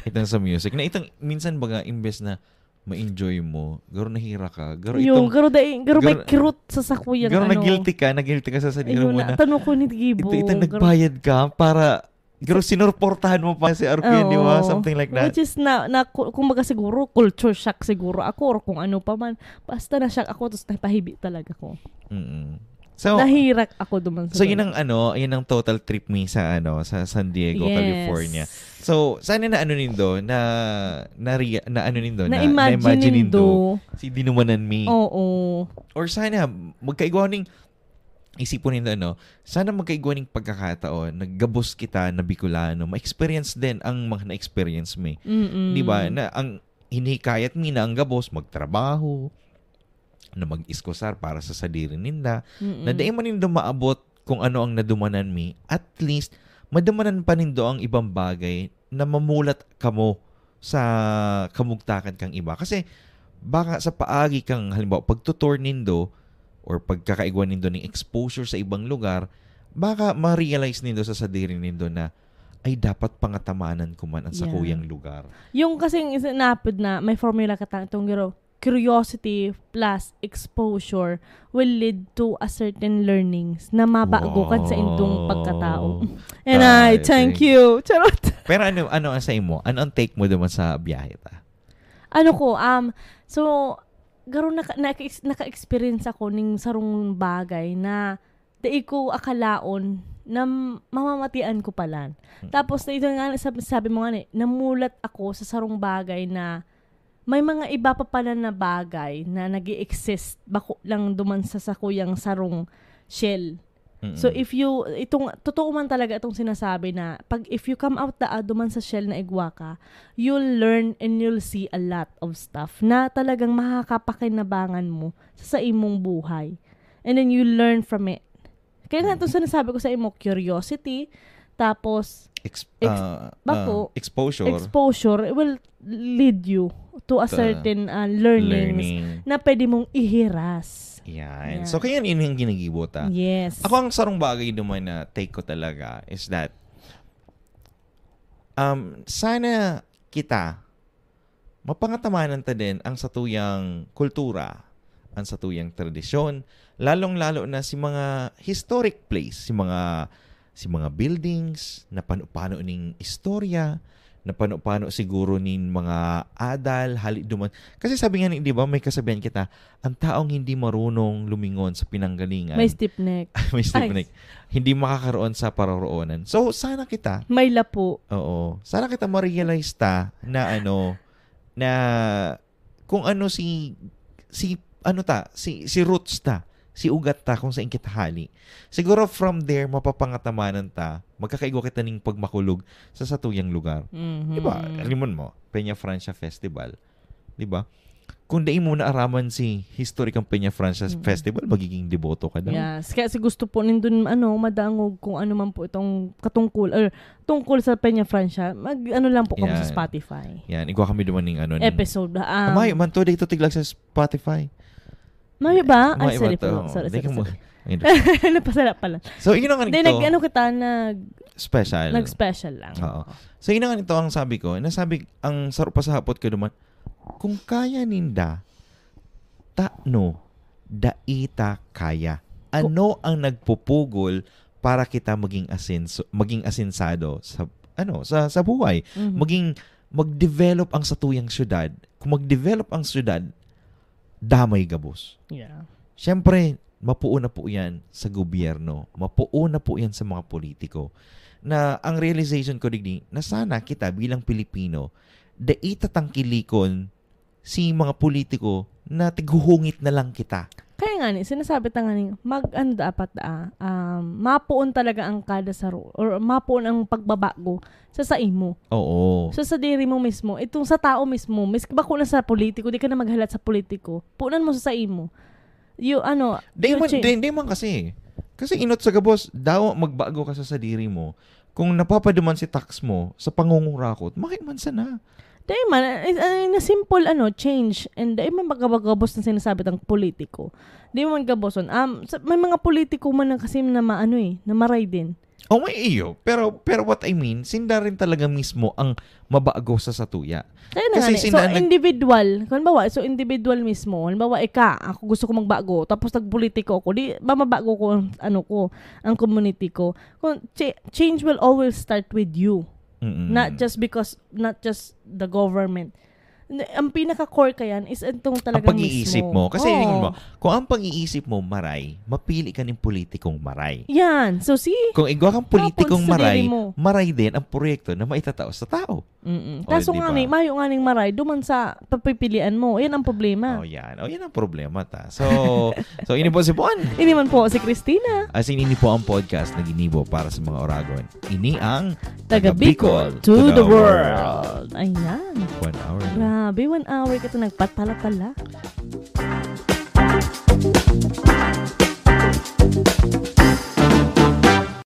Itong sa music. Na itong, minsan baga, imbes na ma-enjoy mo, garo nahira ka. Garo Yung, itong, garo, dai, garo may garo- kirot sa sakuyang garo ano. na-guilty ka, na-guilty ka sa sarili Ayun mo na, na. Tanong ko ni Gibo. Ito, itong Garo- nagbayad ka para, garo sinorportahan mo pa si Arquin, di ba? Oo. Something like that. Which is, na, na, ku- kumbaga siguro, culture shock siguro ako or kung ano pa man. Basta na-shock ako, tapos napahibi talaga ako. Mm-mm. So, Nahirak ako duman sa so yun ganun. Ang ano, yun ang total trip me sa ano, sa San Diego, Yes. California. So, sana na ano nindo, na, na, na ano nindo, na, Na-imagine na-imagine nindo, nindo. si dinumanan me. Oo. Or sana, magkaigwa ning, isipon nindo ano, sana magkaigwa ning pagkakataon, naggabos kita na Bicolano, ma-experience din ang mga na-experience me. Mm-mm. Di ba? Na ang hinihikayat mi na ang gabos, magtrabaho, na mag-iskusar para sa sadiri ninda, Mm-mm. na dai man nindo maabot kung ano ang nadumanan mi, at least, madumanan pa nindo ang ibang bagay na mamulat kamo sa kamugtakan kang iba. Kasi, baka sa paagi kang, halimbawa, pagtutour nindo or pagkakaigwa nindo ning exposure sa ibang lugar, baka ma-realize nindo sa sadiri nindo na, "Ay, dapat pangatamanan ko man ang Yeah. sakuyang lugar." Yung kasing isa napod na may formula ka ta-, itong giro, curiosity plus exposure will lead to a certain learnings na mabago ka sa indong Wow. pagkatao. And I Ay, thank thank- you. Charot. Pero ano, ano ang sa imo? Ano ang take mo duman sa biyahe ta? Ano ko, um, so, garo naka, naka, naka-experience ako ning sarong bagay na dai ko akalaon na mamamatian ko pala. Mm. Tapos, ito nga, sabi, sabi mo nga, ni, namulat ako sa sarong bagay na may mga iba pa pala na bagay na nag exist bako lang duman sa sakuyang sarong shell. Mm-mm. So if you, itong, totoo man talaga itong sinasabi na pag if you come out the, ah, duman sa shell na igwa ka, you'll learn and you'll see a lot of stuff na talagang makakapakinabangan mo sa, sa imong buhay. And then you learn from it. Kaya nga itong sinasabi ko sa imo, curiosity, tapos Ex- Ex- ah, bako, ah, exposure. Exposure will lead you to a Ta- certain, ah, learnings Learning. Na pwede mong ihiras. Yan. Yeah. So, kaya yun yung ginigibo ta. Yes. Ako, ang sarong bagay naman na take ko talaga is that, um, sana kita, mapangatamanan ta din ang satuyang kultura, ang satuyang tradisyon, lalong-lalo na si mga historic place, si mga, si mga buildings, na pano-pano ning istorya, na pano-pano siguro nin mga adal, hali duman. Kasi sabi nga ni, di ba, may kasabihan kita, "Ang taong hindi marunong lumingon sa pinanggalingan, May stiff neck. may stiff Ay. neck, hindi makakaroon sa paroroonan." So, sana kita, May lapo. Oo. Sana kita ma-realize ta na ano, na kung ano si, si, ano ta, si, si roots ta, si ugat ta, kung saan kita hali. Siguro from there, mapapangatamanan ta, magkakaigwa kita ning pagmakulog sa satuyang lugar. Mhm. Di ba? Alam mo, Peña Francia Festival. Di ba? Kung dai mo naaraman si history kang Peña Francia Mm. Festival, magiging deboto ka daw. Yes. Kaya si gusto po nindun, ano, madangog kung ano man po itong katungkol, or tungkol sa Peña Francia, mag, ano lang po kami sa Yan. Spotify. Yan, igwa kami duman ning ano. ning- Episode. Um, Amay, man to, dito tiglag sa Spotify. Mayo ba? Amay, Ay, sorry man to. po. Sorry, Hindi sorry, ka mo- sorry. Hindi. Napasala pala. So, yun ang Hindi, ganito. Nag-ano kita, nag, Special. Nag-special lang. Oo. So, yun ang ganito ang sabi ko. Nasabi, ang sarap pa sa hapot ko naman, kung kaya ninda, tano, daita kaya. Ano ang nagpupugol para kita maging asenso, maging asensado sa, ano, sa, sa buhay? Mhm. Maging, mag-develop ang satuyang syudad. Kung mag-develop ang syudad, damay gabos. Yeah. Siyempre, mapuo na po yan sa gobyerno. Mapuo na po yan sa mga politiko. Na ang realization ko digdi, na sana kita bilang Pilipino, dai ta tangkilikon si mga politiko na tighuhungit na lang kita. Kaya nga ni, sinasabi ta nga ni, mag, ano dapat da, um, mapuon talaga ang kada saro, or mapuon ang pagbabago sa saimo. Oo. So, sa diri mo mismo, itong sa tao mismo, miski bako na sa politiko, di ka na maghalat sa politiko, punan mo sa saimo. You, ano, Di you man, change. di, di man kasi. Kasi inot sa gabos, daw magbago ka sa sadiri mo. Kung napapaduman si tax mo sa pangungurakot, maki man sana. Di man, in a simple, ano, change, and di man magkabagabos na sinasabi tang politiko. Di man gaboson. Um, sa, may mga politiko man na kasi na maano eh, na maray din. O may iyo, pero pero what I mean, sinda rin talaga mismo ang mabago sa satuya. Kaya na Kasi nga ni. So, sina- nag- individual. Kung halimbawa, so individual mismo. Halimbawa, ika, ako gusto ko magbago, tapos nagpolitiko ako, di ba mabago ko ang, ano ko, ang community ko. Kung ch- change will always start with you. Mm-mm. Not just because, not just the government. N- Ang pinaka-core ka yan is itong Ang talagang pag-iisip mismo. mo. Kasi Oo. yun mo, kung ang pag-iisip mo maray, mapili ka ng politikong maray. Yan. So, see? Kung igwa kang politikong Tapos, sa maray, diri mo. maray din ang proyekto na maitatao sa tao. Mm-mm. Oh, Kaso di nga ba? ni, mayo nga ning maray, duman sa papipilian mo. Yan ang problema. Oh, yan. Oh, yan ang problema ta. So, so ini po si Bon. Ini man po si Christina. As in, ini po ang podcast na ginibo para sa mga Oragon. Ini ang Taga Bicol to the world. Ayan. One hour. Grabe, one hour kita nagpatala-tala.